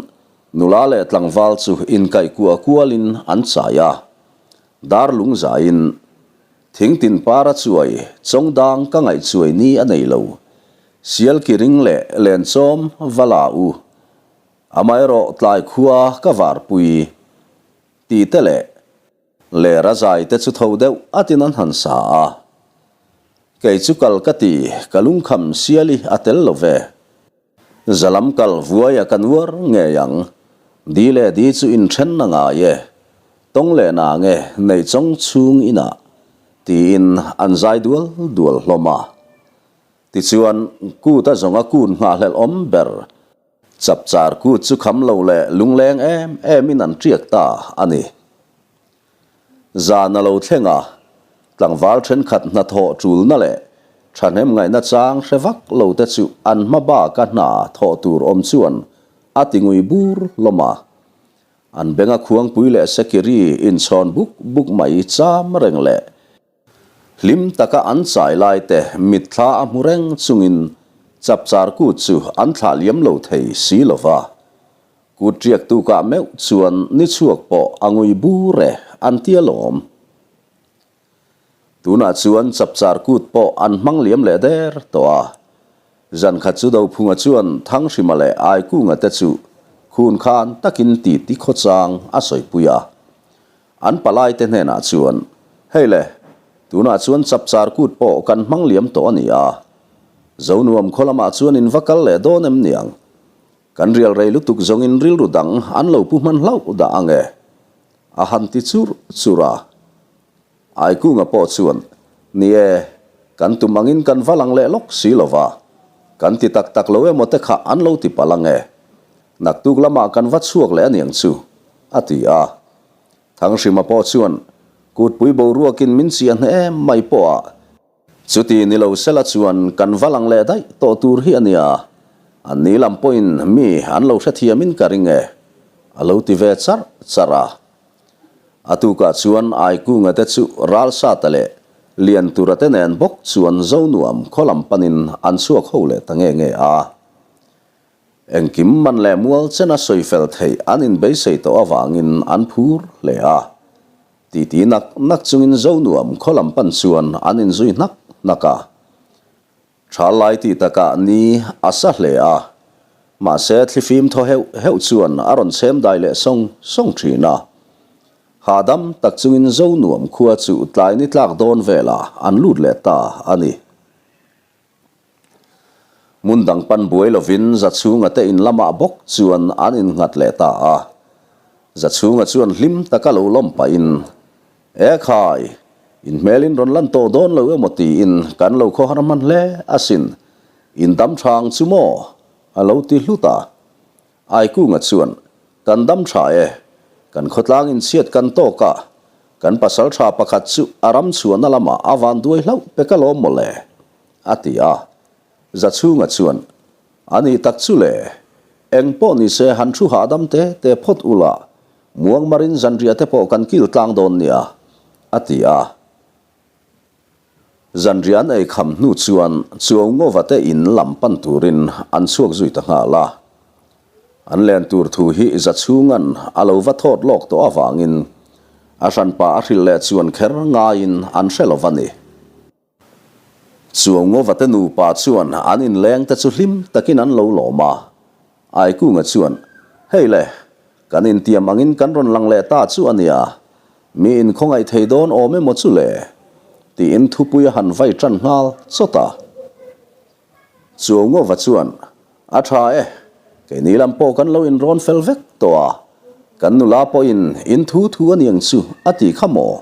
nula leh tlangval chu inkaih kuah kualin an chai a. Dar lung zaiin, Thing tin para chuai, chawngdang ka ngaih chuai ni a nei lo. Sial ki ring leh lenchawm va la u. Amaherawh tlai khua ka varpui tih te leh Ler a zai te chu tho deuh atin an han sa a. Kei chu kal ka ti, ka lungkham siali a tel lo ve. Zalam kal vuai a kan uar ngei ang. Di leh di chu inthen a ngai e. Tawng leh na nge nei chawng chhung inah, tiin an zai dual dual hlawm a. Tichuan, kut a zawng a kun nghahhlelh awm ber. Chapchar kut chu kham lo leh lungleng em em in an ṭiak ta a ni. Zan a lo thleng a, tlangval ṭhenkhat hnathawh ṭulna leh ṭhahnem ngaihna chang hre vak lo te chu an hma baka hna thawh tur awm chuan a ti ngui bur hlawm a. An benga khuangpui leh sekiri inchhawn buk buk mai cham reng leh Hlim taka an chai lai te mitthla a hmu reng chungin chapchar kut chu an thlah liam lo thei si lo va. Kut ṭiak tukah meuh chuan ni chhuak pawh a ngui bur e an ti alawm. Tunah chuan chapchar kut pawh an hmang liam leh der tawh a. Zan khat chu Dophunga chuan Thanghrima leh Aikunga te chu khun khan takin titi khawchang a sawipui a. An palaite hnenah chuan, Hei le, tunah chuan chapchar kut pawh kan hmang liam tawh a ni a. Zonuam khaw lamah chuan in va kal leh dawn em niang? Kan rial rei lutuk zawngin rilru dang an lo pu hman hlauh dah ang e. A han ti churh churh a. Aikunga pawh chuan, Ni e, kan tum angin kan va lang leh lawk si lo va. Kan ti tak tak lo emaw te kha an lo ti palh ang e. Naktuk lamah kan va chhuak leh a niang chu, a ti a. Thanghrima pawh chuan kutpui boruakin min chiah hneh em mai pawh a, chuti ni lo sela chuan kan va lang leh daih tawh tur hi a nia, an ni lam pawhin mi an lo hrethiamin ka ring e, a lo ti ve charh charh a. A tukah chuan Aikunga te chu Ralsata leh Liantura te nen bawk chuan Zonuam khaw lam panin an chhuak ho leh ta nge nge a. Engkim man leh mual chena sawi fel theih an inbeisei tawh avangin an phur hle a. Titi nak nak chungin Zonuam khaw lam pan chuan an inzui hnak hnak a. Tha lai tih takah ni a sa hle a, mahse thlifim thaw heuh heuh chuan a rawn chhem dai leh sawng sawng thin a. Hahdam tak chungin Zonuam khua chu tlai ni tlak dawn velah an lut leh ta a ni. Hmun dang pan buai lovin Zachhunga te in lamah bawk chuan an innghat leh ta a. Zachhunga chuan hlim taka lo lawm pahin, E khai, in hmel in rawn lan tawh dawn lo emaw tiin kan lo khawhar hman hle asin, in dam tha ang chu maw? a lo ti hlut a. Aikunga chuan, Kan dam tha e, kan khawtlang inchhiat kan tawk a, kan pasal tha pakhat chu a ram chhuahna lamah a van duai hlauh pek alawm mawle, a ti a. Zachhunga chuan, A nih tak chu le, eng pawh ni se han thu hahdam te te phawt ula, muangmarin zanriah te pawh kan kil tlang dawn nia, a ti a. Zanriah an ei kham hnu chuan Chuaungova te in lam pan turin an chhuak zui ta nghal a. An len tur thu hi Zachhunga'n a lo va thawt lawk tawh avangin a hranpa a hrilh leh chuan kher ngaiin an hre lo va ni. Chuaungova te nupa chuan an inleng te chu hlim takin an lo lawm a. Aikunga chuan, Hei le, kan intiam angin kan rawn lang leh ta chu a nia, mi inkhawngaih thei dawn awm emaw chu le? tiin thupui a han vai tan nghal chawt a. Chuaungova chuan, A tha e, keini lam pawh kan lo inrawn fel vek tawh a, kan nula pawhin in thu thu a niang chu a ti kha maw?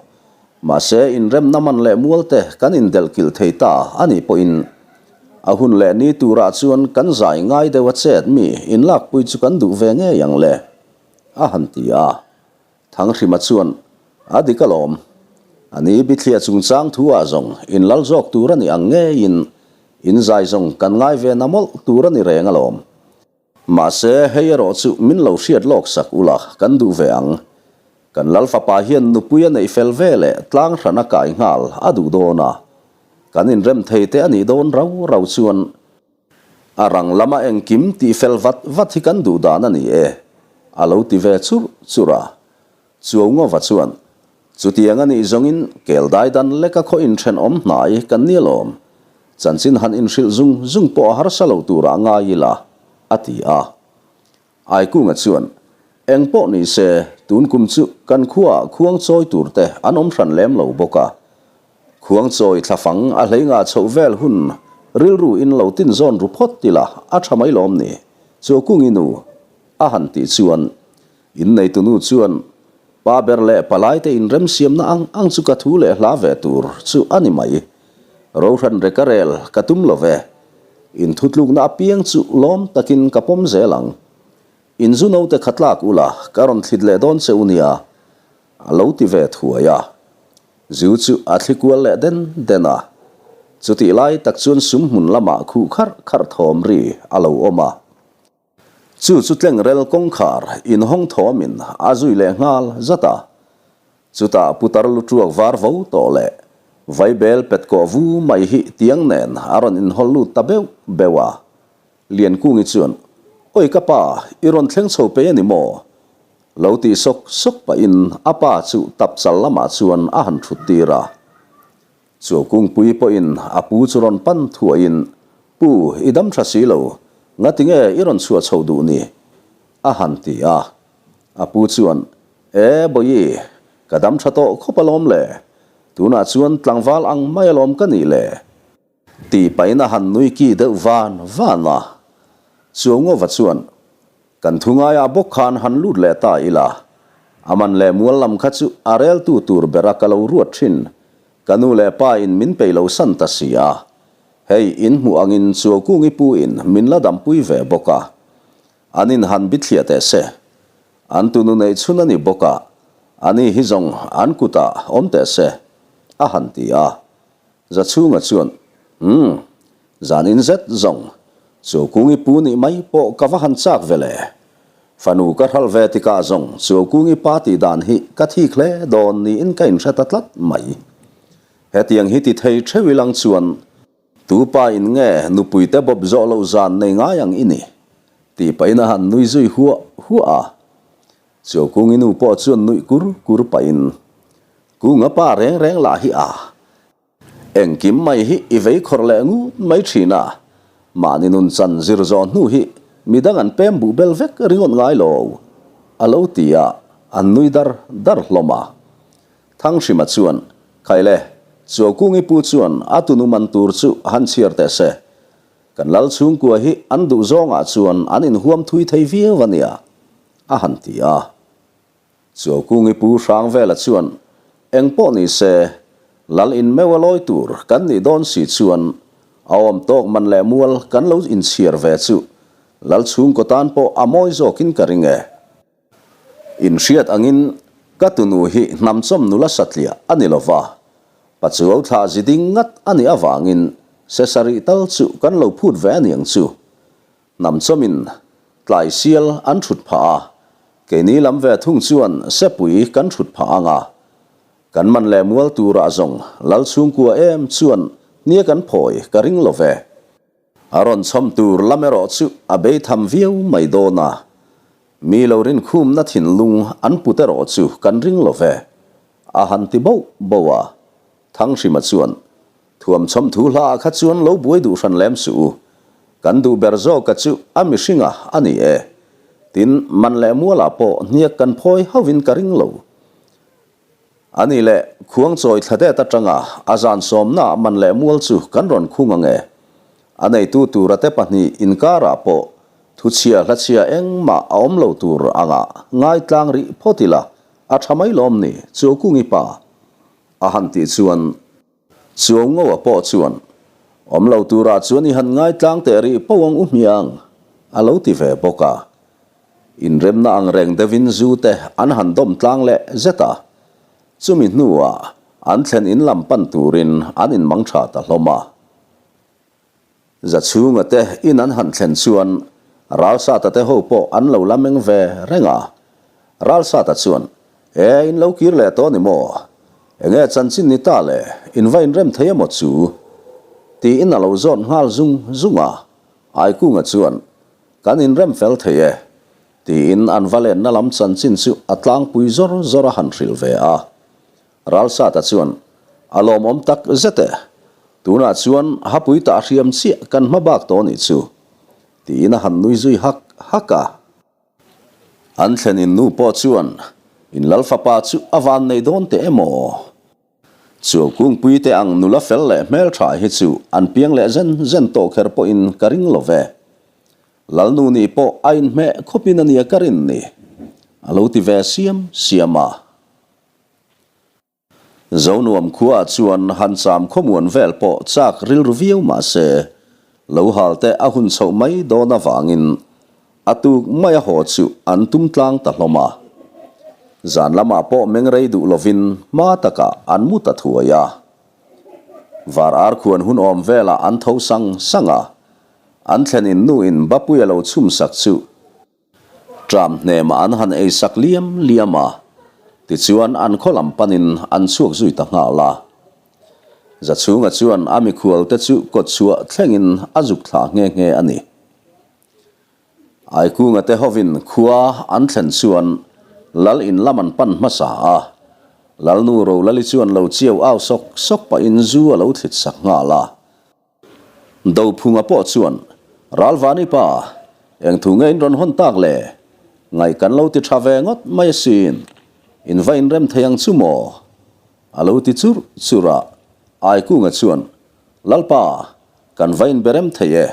Mahse, inremna man leh mual te kan indelh kilh thei ta a nih pawhin a hun leh ni turah chuan kan zai ngai deuh a chet mi inlakpui chu kan duh ve ngei ang le, a han ti a. Thanghrima chuan, A dik alawm. A ni bithliah chungchang thu ah zawng in lal zawk tur a ni ang ngeiin in zai zawng kan ngai ve na mawlh tur a ni reng alawm. Mahse, hei erawh chu min lo hriat lawk sak ula kan duh ve ang. Kan lal fapa hian nupui a neih fel ve leh tlang hran a kai nghal a duh dawn a. Kan inrem thei te a nih dawn rau rau chuan a rang lama engkim tih fel vat vat hi kan duh dan a ni e, a lo ti ve churh churh a. Chuaungova chuan, Chutiang a nih zawngin kel dai dan leka khaw inthenawm hnai kan ni alawm. Chanchin han inhrilh zung zung pawh a harsa lo turah ngai ila, a ti a. Aikunga chuan, Eng pawh ni se, tun kum chu kan khuaah khuang chawi tur te an awm hran lem lo bawk a. Khuang chawi thlafang a hlei ngah chhoh vel hun rilru in lo tin zawn ru phawt ila a tha mai lawm ni, Chuakungi nu a han tih chuan Inneitunu chuan, Pa ber leh palaite inremsiamna ang ang chu ka thu leh hla ve tur chu a ni mai. Rohran reka rel ka tum lo ve. Inthutlukna apiang chu lawm takin ka pawm zel ang. In zu note kha tlak ula, ka rawn thlit leh dawn che u nia, a lo ti ve thuai a. Zu chu a thli kual leh den den a. Chutih lai tak chuan sumhmun lamah khuh kharh kharh thawm ri a lo awm a. Chu chu tlengrel kawngkhar inhawng thawmin a zui leh nghal zat a. Chutah putar lu tuak var vo tawh leh vaibel pet kawh vu mai hi tiang nen a rawn inhawl lut ta beuh beuh a. Liankungi chuan, Oi ka pa, i rawn thleng chho pei a ni maw? Lo tih sawk sawk pahin a pa chu tapchal lamah chuan a han thut tir a. Chu kungpui pawhin a pu chu rawn pan thuaiin, Pu, i dam tha si lo, ngati nge i rawn chhuah chhoh duh ni? a han ti a. A pu chuan, E, Bawihi, ka dam tha tawh khawp alawm le, tunah chuan tlangval ang mai alawm ka nih le, tih pahin a han nui ki deuh van van a. Chuaungova chuan, Kan thu ngaiah bawk khan han lut leh ta ila, a man leh mual lam kha chu a reltu tur bera ka lo ruat thin. Ka nu leh pa in min peih lo san ta si a. Hei, in hmuh angin Chuaukungi pu in min la dampui ve bawk a. An in han bithliah teh se. An tunu neih chhun a ni bawk a, ani hi zawng an kutah awm teh se, a han ti a. Zachhunga chuan, Umm, zan in zet zawng, Chuaukungi pu nih mai pawh ka va han chak ve le. Fanu ka hralh ve tikah zawng Chuaukungi pa tih dan hi ka thik hle dawn niin ka inhre ta tlat mai. Hetiang hi ti thei theuh ilang chuan tu pa in nge nupuite bawp zawh loh zan nei ngai ang i ni? tih pahin a han nui zui huah huah a. Chuaukungi nu pawh chuan nuih kur kur pahin, Kunga pa reng reng lah hi a. Engkim mai hi i vei khawrh leh ngut mai thin a, mahni nun chan zir zawh hnu hi midang an pem buh bel vek ringawt ngai lo, a lo ti a, an nui dar dar hlawm a. Thanghrima chuan, Khaile, Chuaukungi pu chuan a tunu man tur chu han chhiar teh se. Kan lal chhungkua hi an duh zawngah chuan an inhuam thui thei viau a nia, a han ti a. Chuaukungi pu Hrangvela chuan, Eng pawh ni se, lal in meuh a lawi tur kan nih dawn si chuan a awm tawk man leh mual kan lo inchhiar ve chu lal chhungkaw tan pawh a mawi zawkin ka ring e. Inhriat angin ka tunu hi hnamchawm nula satliah a ni lova, Pachuau thlah zi ding ngat a nih avangin se sarih tal chu kan lo phut ve a niang chu. Hnamchawmin tlai sial an thut phah a, keini lam ve thung chuan sepui kan thut phah ang a. Kan man leh mual turah zawng lal chhungkua em chuan hnia kan phawi ka ring lo ve. A rawn chhawm tur lam erawh chu a bei tham viau mai dawn a, mi lo rinkhumna thinlung an put erawh chu kan ring lo ve, a han ti boh boh a. Thanghrima chuan, Thuam chhawm thu hla ah kha chuan lo buai duh hran lem suh u, kan duh ber zawka chu a mihringa a ni e. Tin, man leh mualah pawh hniak kan phawi hauhin ka ring lo. A ni leh, khuangchawi thladet atanga a zan sawmnaah man leh mual chu kan rawn khung ang e. A neitu tura te pahnih inkarah pawh thuchhia hlachhia engmah a awm lo tur angah ngaitlang rih phawt ila a tha mai lawm ni, Chuaukungi pa a han tih chuan Chuaungoa pawh chuan awm lo turah chuan i han ngaitlang teh rih poh ang u hmiang a lo ti ve bawk a. Inremna ang reng deuhin zu te an han dawm tlang leh zet a, chumi hnuah an thlen in lam pan turin an inmang tha ta hlawm a. Zachhunga te in an han thlen chuan Ralsata te ho pawh an lo la meng ve reng a. Ralsata chuan, E, in lo kir leh tawh ni maw? Enge chanchin ni ta le, in va inrem thei emaw chu? Tiin a lo zawt nghal zung zung a. Aikunga chuan, Kan inrem fel thei e, tiin an va lenna lam chanchin chu a tlangpui zawr zawr a han hrilh ve a. Ralsata chuan, A lawmawm tak zet e, tunah chuan hapui tah hriam chiah kan hma bak tawh nih chu, tiin a han nui zui hak hak a. An thlen in nu pawh chuan, In lal fapa chu a van nei dawn teh emaw? Chuau kungpui te ang nula fel leh hmeltha hi chu an piang leh zen zen tawh kher pawhin ka ring lo ve. Lalnu nih pawh a inhmeh khawpin a nia ka rin ni, a lo ti ve siam siam a. Zonuam khuaah chuan han cham khawmuan vel pawh chak rilru viau mah se, lo hal te a hun chhoh mai dawn avangin A tuk mai a haw chu an tum tlang ta hlawm a. Zan lamah pawh meng rei duh lovin hma takah an mu ta thuai a. Var ar khuan hun awm velah an tho sang sang a. An thlen in nu in Bapui a lo chhum sak chu ṭam hnemah an han ei sak liam liam a. Tichuan an khaw lam panin an chhuak zui ta nghal a. Zachhunga chuan a mikhual te chu kawtchhuah thlengin a zuk thlah nghe nghe a ni. Aikunga te hovin khua an thlen chuan Lal in lam an pan hmasa a, Lalnu Rolali chuan lo chiau au sawk sawk pahin zu a lo thlit sak nghal a. Dophunga pawh chuan, Ralvani pa, eng thu nge in rawn hawn tak le? Ngaih kan lo ti tha ve ngawt mai asin, in va inrem thei ang chu maw? A lo ti churh churh a, Aikunga chuan, Lalpa, kan va inberem thei e,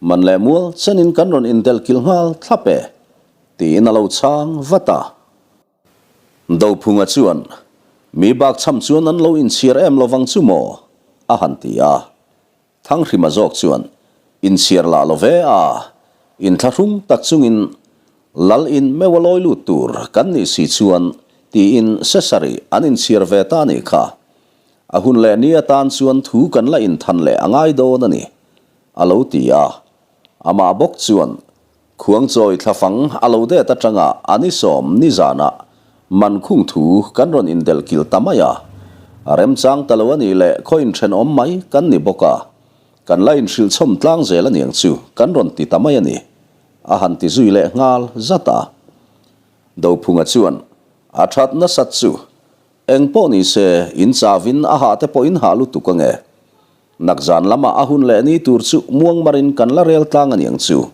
Man leh mual chenin kan rawn indelh kilh nghal thlap e, tiin a lo chhang vat a. Dophunga chuan, Mi bak chham chuan an lo inchhir em lovang chu maw? a han ti a. Thanghrima zawk chuan, Inchhir lah lo ve a, inthlahrung tak chungin Lal in meuh a lawi lut tur kan nih si chuan tiin Sesari an inchhir ve ta nih kha. A hun leh ni atan chuan thu kan la inthan leh a ngai dawn a ni. A lo ti a. Amah bawk chuan Khuangchawi thlafang a lo det atanga a ni sawm nizanah man khung thu kan rawn indelh kilh ta mai a. A remchang ta lo a nih leh khaw inthenawm mai kan ni bawk a. Kan la inhrilh chhawm tlang zel a niang chu kan rawn ti ta mai a ni. A han ti zui leh nghal zat a. Dophunga chuan a that nasat chu eng pawh ni se in chavin a hah te pawh in hah lutuk ange. Nakzan lamah a hun leh ni tur chu muangmarin kan la rel tlang a niang chu,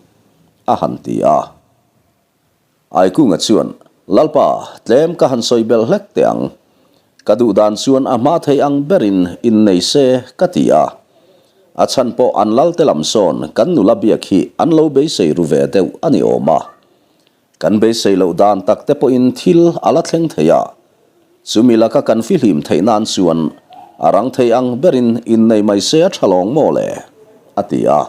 a han ti a. Aikunga chuan, Lalpa, tlem ka han sawi belh hlek teh ang. Ka duh dan chuan a hma thei ang berin innei se ka ti a. A chhan pawh an lalte lam sawn kan nula biak hi an lo beisei ru ve deuh a ni awm a. Kan beisei loh dan tak te pawhin thil a la thleng thei a. Chumi laka kan fihlim theih nan chuan a rang thei ang berin innei mai se a tha lawng maw le? a ti a.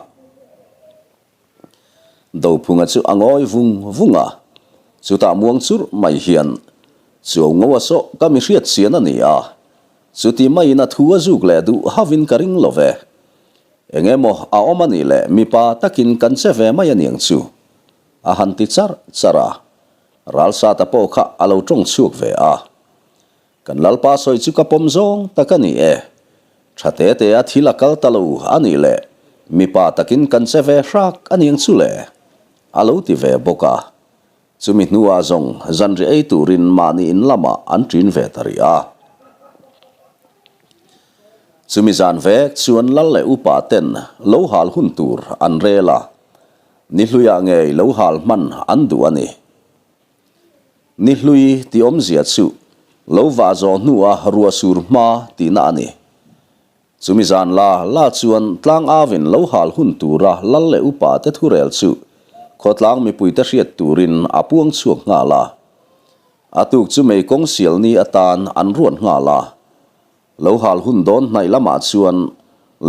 Dophunga chu a ngawi vung vung a, chutah muang churh mai hian, Chuau ngo a sawh ka mi hriat chian a ni a, chuti maiin a thu a zuk leh duh hauhin ka ring lo ve. Eng emaw a awm a nih leh mipa takin kan che ve mai a niang chu, a han ti charh charh a. Ralsata pawh kha a lo tawng chhuak ve a. Kan Lalpa sawi chu ka pawm zawng tak a ni e. Tha te te a thil a kal ta lo a nih leh mipa takin kan che ve hrak a niang chu le? A lo ti ve bawk a. Chumi hnuah zawng zanri ei turin mahni in lamah an ṭin ve ta rih a. Chumi zan vek chuan Lal leh upa ten lo hal hun tur an rel a, ni hluiah ngei lo hal hman an duh a ni. Ni hlui tih awmzia chu lo vah zawh hnua ruah sur hma tihna a ni. Chumi zan la la chuan tlang avin lo hal hun tura lal leh upa te thurel chu khawtlang mipuite hriat turin a puang chhuak nghal a. A tuk chu mei kawng sial ni atan an ruat nghal a. Lo hal hun dawn hnaih lamah chuan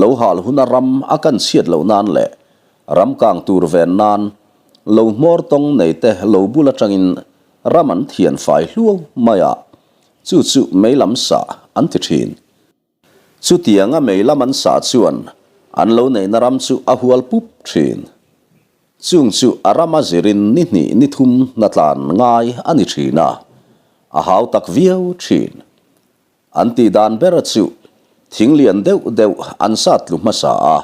lo hal huna ram a kan chhiat loh nan leh ram kang tur ven nan lo hmawr tawng nei te lo bul atangin ram an thian fai hluau mai a, chu chu mei lam sah an ti thin. Chutianga mei lam an sah chuan an lo neihna ram chu a hual pup thin. Chung chu a ram a zirin ni hnih ni thum hnatlan ngai a ni thin a, a hau tak viau thin. An tih dan ber chu thing lian deuh deuh an sat tlu hmasa a,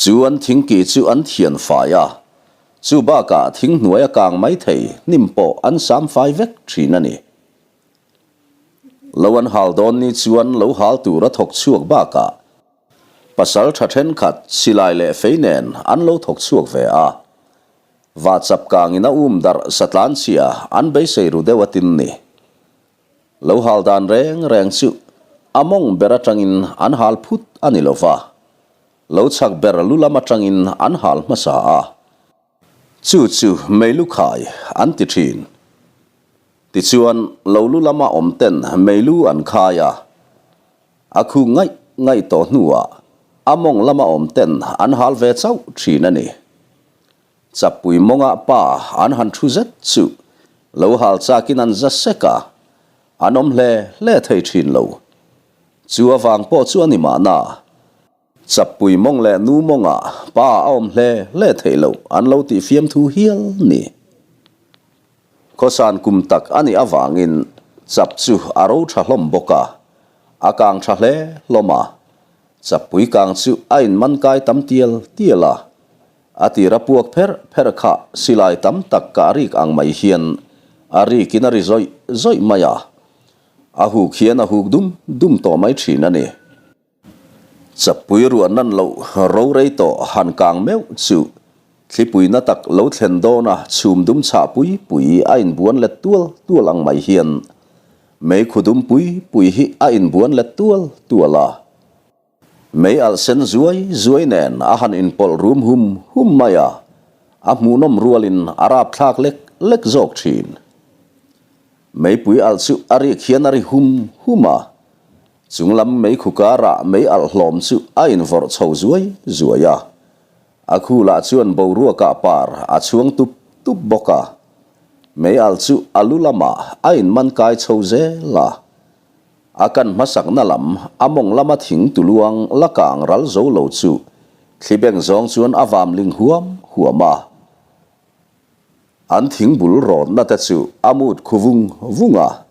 chu an thing ki chu an thian fai a, chu bakah thing hnuai a kang mai thei hnim pawh an sam fai vek thin a ni. Lo an hal dawn ni chuan lo hal tur a thawk chhuak bakah pasal tha thenkhat silai leh fei nen an lo thawk chhuak ve a, vahchap kangin a um darh satlan chhia an beisei ru deuh a tin ni. Lo hal dan reng reng chu a mawng ber atangin an hal phut a ni lova, lo chhak ber lu lam atangin an hal hmasa a, chu chu meilu khai an ti thin. Tichuan lo lu lama awm ten meilu an khai a, a khu ngaih ngaih tawh hnuah a mawng lama awm ten an hal ve chauh thin a ni. Chapui mawngah pa an han thu zet chu lo hal chakin an za sek a, an awm hle hle thei thin lo. Chu avang pawh chu a ni mahna. Chapui mawng leh nu mawngah pa a awm hle hle theih loh an lo tih fiamthu hial ni. Khawsan kum tak a nih avangin chap chu a ro tha hlawm bawk a, a kang tha hle hlawm a. Chapui kang chu a inman kai tam tial tial a, A tir a puak pherh pherh kha silai tam tak kah rik ang mai hian a rikin a ri zawih zawih mai a, a huk hian a huk dum dum tawh mai thin a ni. Chapui ruah nan loh rorei tawh han kang meuh chu thlipui na tak lo thlen dawna chhum dum chhah pui pui a inbuan let tual tual ang mai hian meikhu dum pui pui hi a inbuan let tual tual a. Mei alh sen zuai zuai nen a han inpawlh rum hum hum mai a, a hmuhnawm rualin a rapthlak lek lek zawk thin. Meipui alh chu a rik hian a ri hum hum a, chunglam meikhu karah mei alh hlawm chu a invawrh chho zuai zuai a, a khulah chuan boruakah par a chhuang tup tup bawk a, mei alh chu a lu lamah a inman kai chho zel a. A kan hmasakna lam, a mawng lama thing tuluang la kang ral zo lo chu thli beng zawng chuan a vam ling huam huam a. An thing bul rawtna te chu a mut khu vung vung a.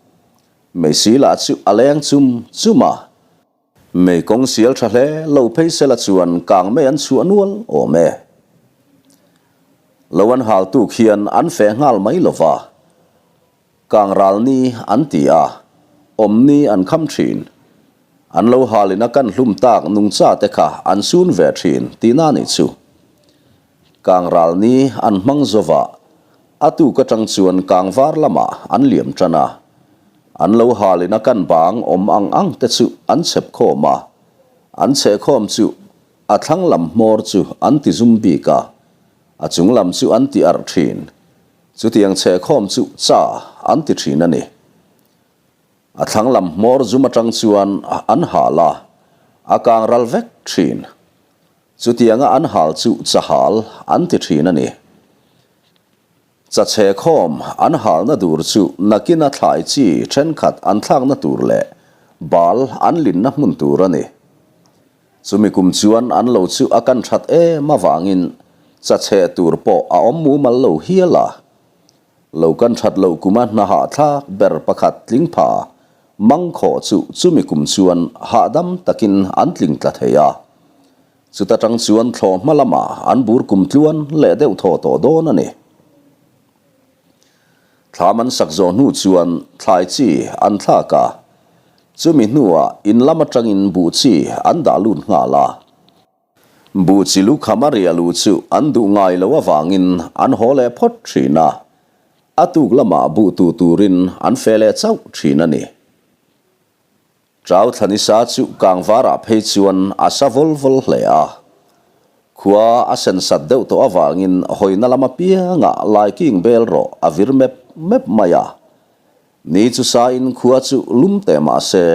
Meisi lah chu a leng chum chum a. Mei kawng sial tha hle lo phei sela chuan kang mei an chhuah nual awm e. Lo an hal tuk hian an feh nghal mai lova. Kangral ni an ti a, awm ni an kham thin. An lo halin a kan hlum tak nungcha te kha an sun ve thin tihna nih chu. Kangral ni an hmang zova, a tuk atang chuan kangvar lamah an liam tan a. An lo halin a kan bang awm ang ang te chu an chhep khawm a, an chheh khawm chu. a thlang lam hmawr chu an ti zum bik a, a chung lam chu an ti arh thin. Chutiang chhehkhawm chu cha an ti thin a ni. A thlang lam hmawr zum atang chuan an hal a, a kang ral vek thin. Chutianga an hal chu chahal an ti thin a ni. Chachhe khawm an halna dur chu nakina thlai chi thenkhat an thlakna tur leh bal an linna hmun tur a ni. Chumi kum chuan an lo chu a kan that em avangin chachhe tur pawh a awm mumal lo hial a. Lo kan that loh kuma hna hahthlak ber pakhat tling pha mangkhawh chu chumi kum chuan hahdam takin an tling tla thei a. Chuta tang chuan thlawh hma lamah an bur kum tluan leh deuh thaw tawh dawn a ni. Thlam an sak zawh hnu chuan thlai chi an thlak a, chumi hnuah in lam atangin buh chi an dah lut nghal a. Buh chi lukham a riah luh chu an duh ngai lo avangin an haw leh phawt thin a, a tuk lamah buh tu turin an fe leh chauh thin a ni. Chau Thlanisa chu Kangvarah phei chuan a sa vawl vawl hle a. Khua a sen sat deuh tawh avangin hawina lam apiangah laiking bel rawh a vir mep mep mai a. Ni chu sain khua chu lum teh mah se,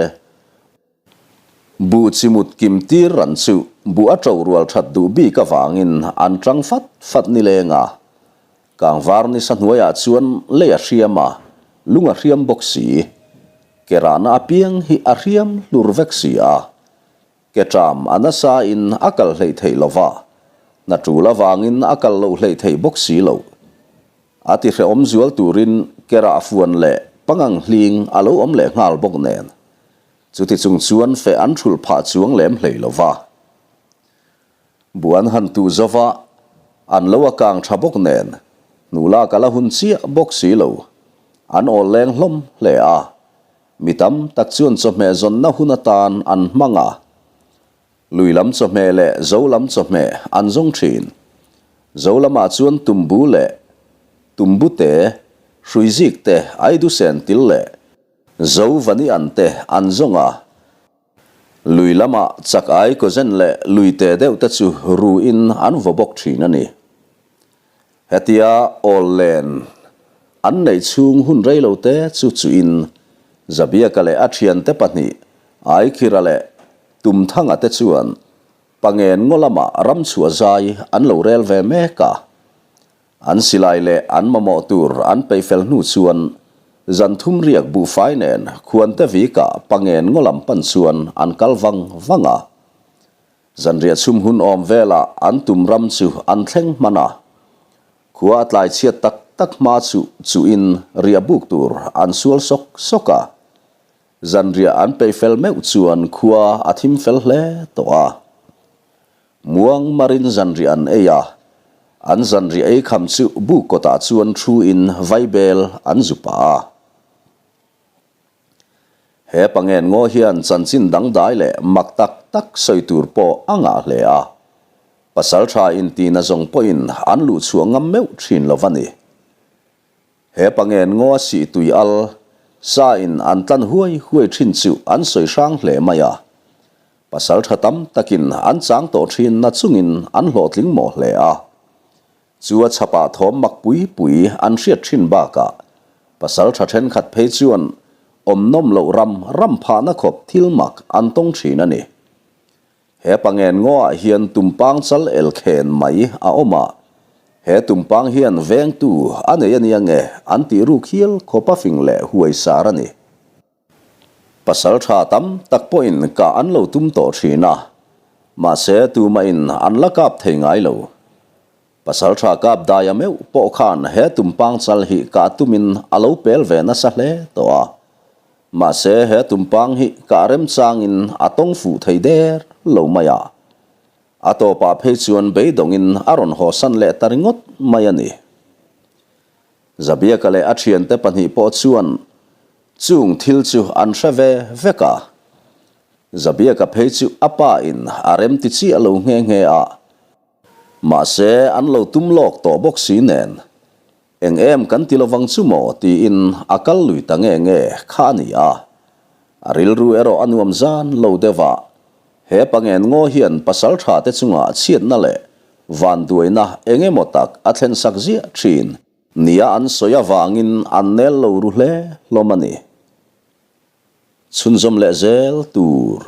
buh chimut kim tir ran chu buh a ṭo rual ṭhat duh bik avangin an ṭang fat fat nileng a. Kangvar nisa hnuaiah chuan lei a hriam a, lung a hriam bawk si. Ke rahna apiang hi a hriam hlur vek si a. Ke ṭam a nasa in a kal hleih theih lo va, hna ṭul avangin a kal loh hleih theih bawk si lo. A ti hrehawm zual turin ke rah fuan leh pangang hling a lo awm leh nghal bawk nen. Chuti chung chuan feh an ṭhulh phah chuang lem hlei lo va. Buan han tuh zo va, an lo a kang tha bawk nen, hnula ka la hun chiah bawk si lo. An awl leng hlawm hle a, mi tam tak chuan chawhmeh zawnna hun atan an hmang a. Lui lam chawhmeh leh zo lam chawhmeh an zawng thin. Zo lamah chuan tumbu leh tumbute, hruizik te, aidusen til leh zo vani an te an zawng a. Lui lamah chak ai kawzen leh lui te deuh te chu ru in an vaw bawk thin a ni. Hetia awl len an neih chhung hun rei lo te chu chuin Zabiaka leh a thiante pahnih Aikhira leh Tumthanga te chuan Pangen ngaw lamah ramchhuah zai an lo rel ve mek a. An silai leh an mamawh tur an peih fel hnu chuan zan thum riak buhfai nen khuante vikah pangen ngaw lam pan chuan an kal vang vang a. Zanriah chhum hun awm velah an tum ram chu an thleng hman a. Khua a tlai chhiat tak tak hma chu chuhin riah buk tur an sual sawk sawk a. Zanriah an peih fel meuh chuan khua a thim fel hle tawh a. Muang marin zanriah an ei a, an zanriah ei kham chu buk kawtah chuan thu in vaibel an zu pah a. He pangen ngaw hian chanchin dangdai leh mak tak tak sawi tur pawh a ngah hle a, pasal tha intina zawng pawhin an luhchhuah ngam meuh thin lo va ni. He pangen ngaw a sih tui al, sa in an tlan huai huai thin chu an sawi hrang hle mai a. Pasal tha tam takin an chang tawh thin na chungin an hlawhtling mawh hle a. Chu a chhapah thawm mak pui pui an hriat thin bakah pasal tha thenkhat phei chuan awm nawm loh ram ram phahna khawp thil mak an tawng thin a ni. He pangen ngaw ah hian tumpang chal el khen mai a awm a, he tumpang hian vengtu a nei a nia nge an tih ruk hial khawp a fing leh huai sar a ni. Pasal tha tam tak pawhin kah an lo tum tawh thin a, mahse tumahin an la kap thei ngai lo. Pasal tha kap daia meuh pawh khan he tumpang chal hi kah tumin a lo pel ve nasa hle tawh a. Mahse he tumpang hi kah remchangin a tawng fuh thei der lo mai a. A tawpah phei chuan beidawngin a rawn hawsan leh ta ringawt mai a ni. Zabiaka leh a thiante pahnih pawh chuan chung thil chu an hre ve vek a. Zabiaka phei chu a pa in a remti chiah lo nghe nghe a. Mahse, an lo tum lawk tawh bawk si nen, eng em kan ti lovang chu maw tiin a kal lui ta nge nge kha a ni a. A rilru erawh a nuam zan lo deuh a. He pangen ngaw hian pasalṭha te chungah chhiatna leh vanduaina eng emaw tak a thlensak ziah ṭhin nia an sawi avangin an nel lo ru hle hlawm a ni. Chhunzawm leh zel tur.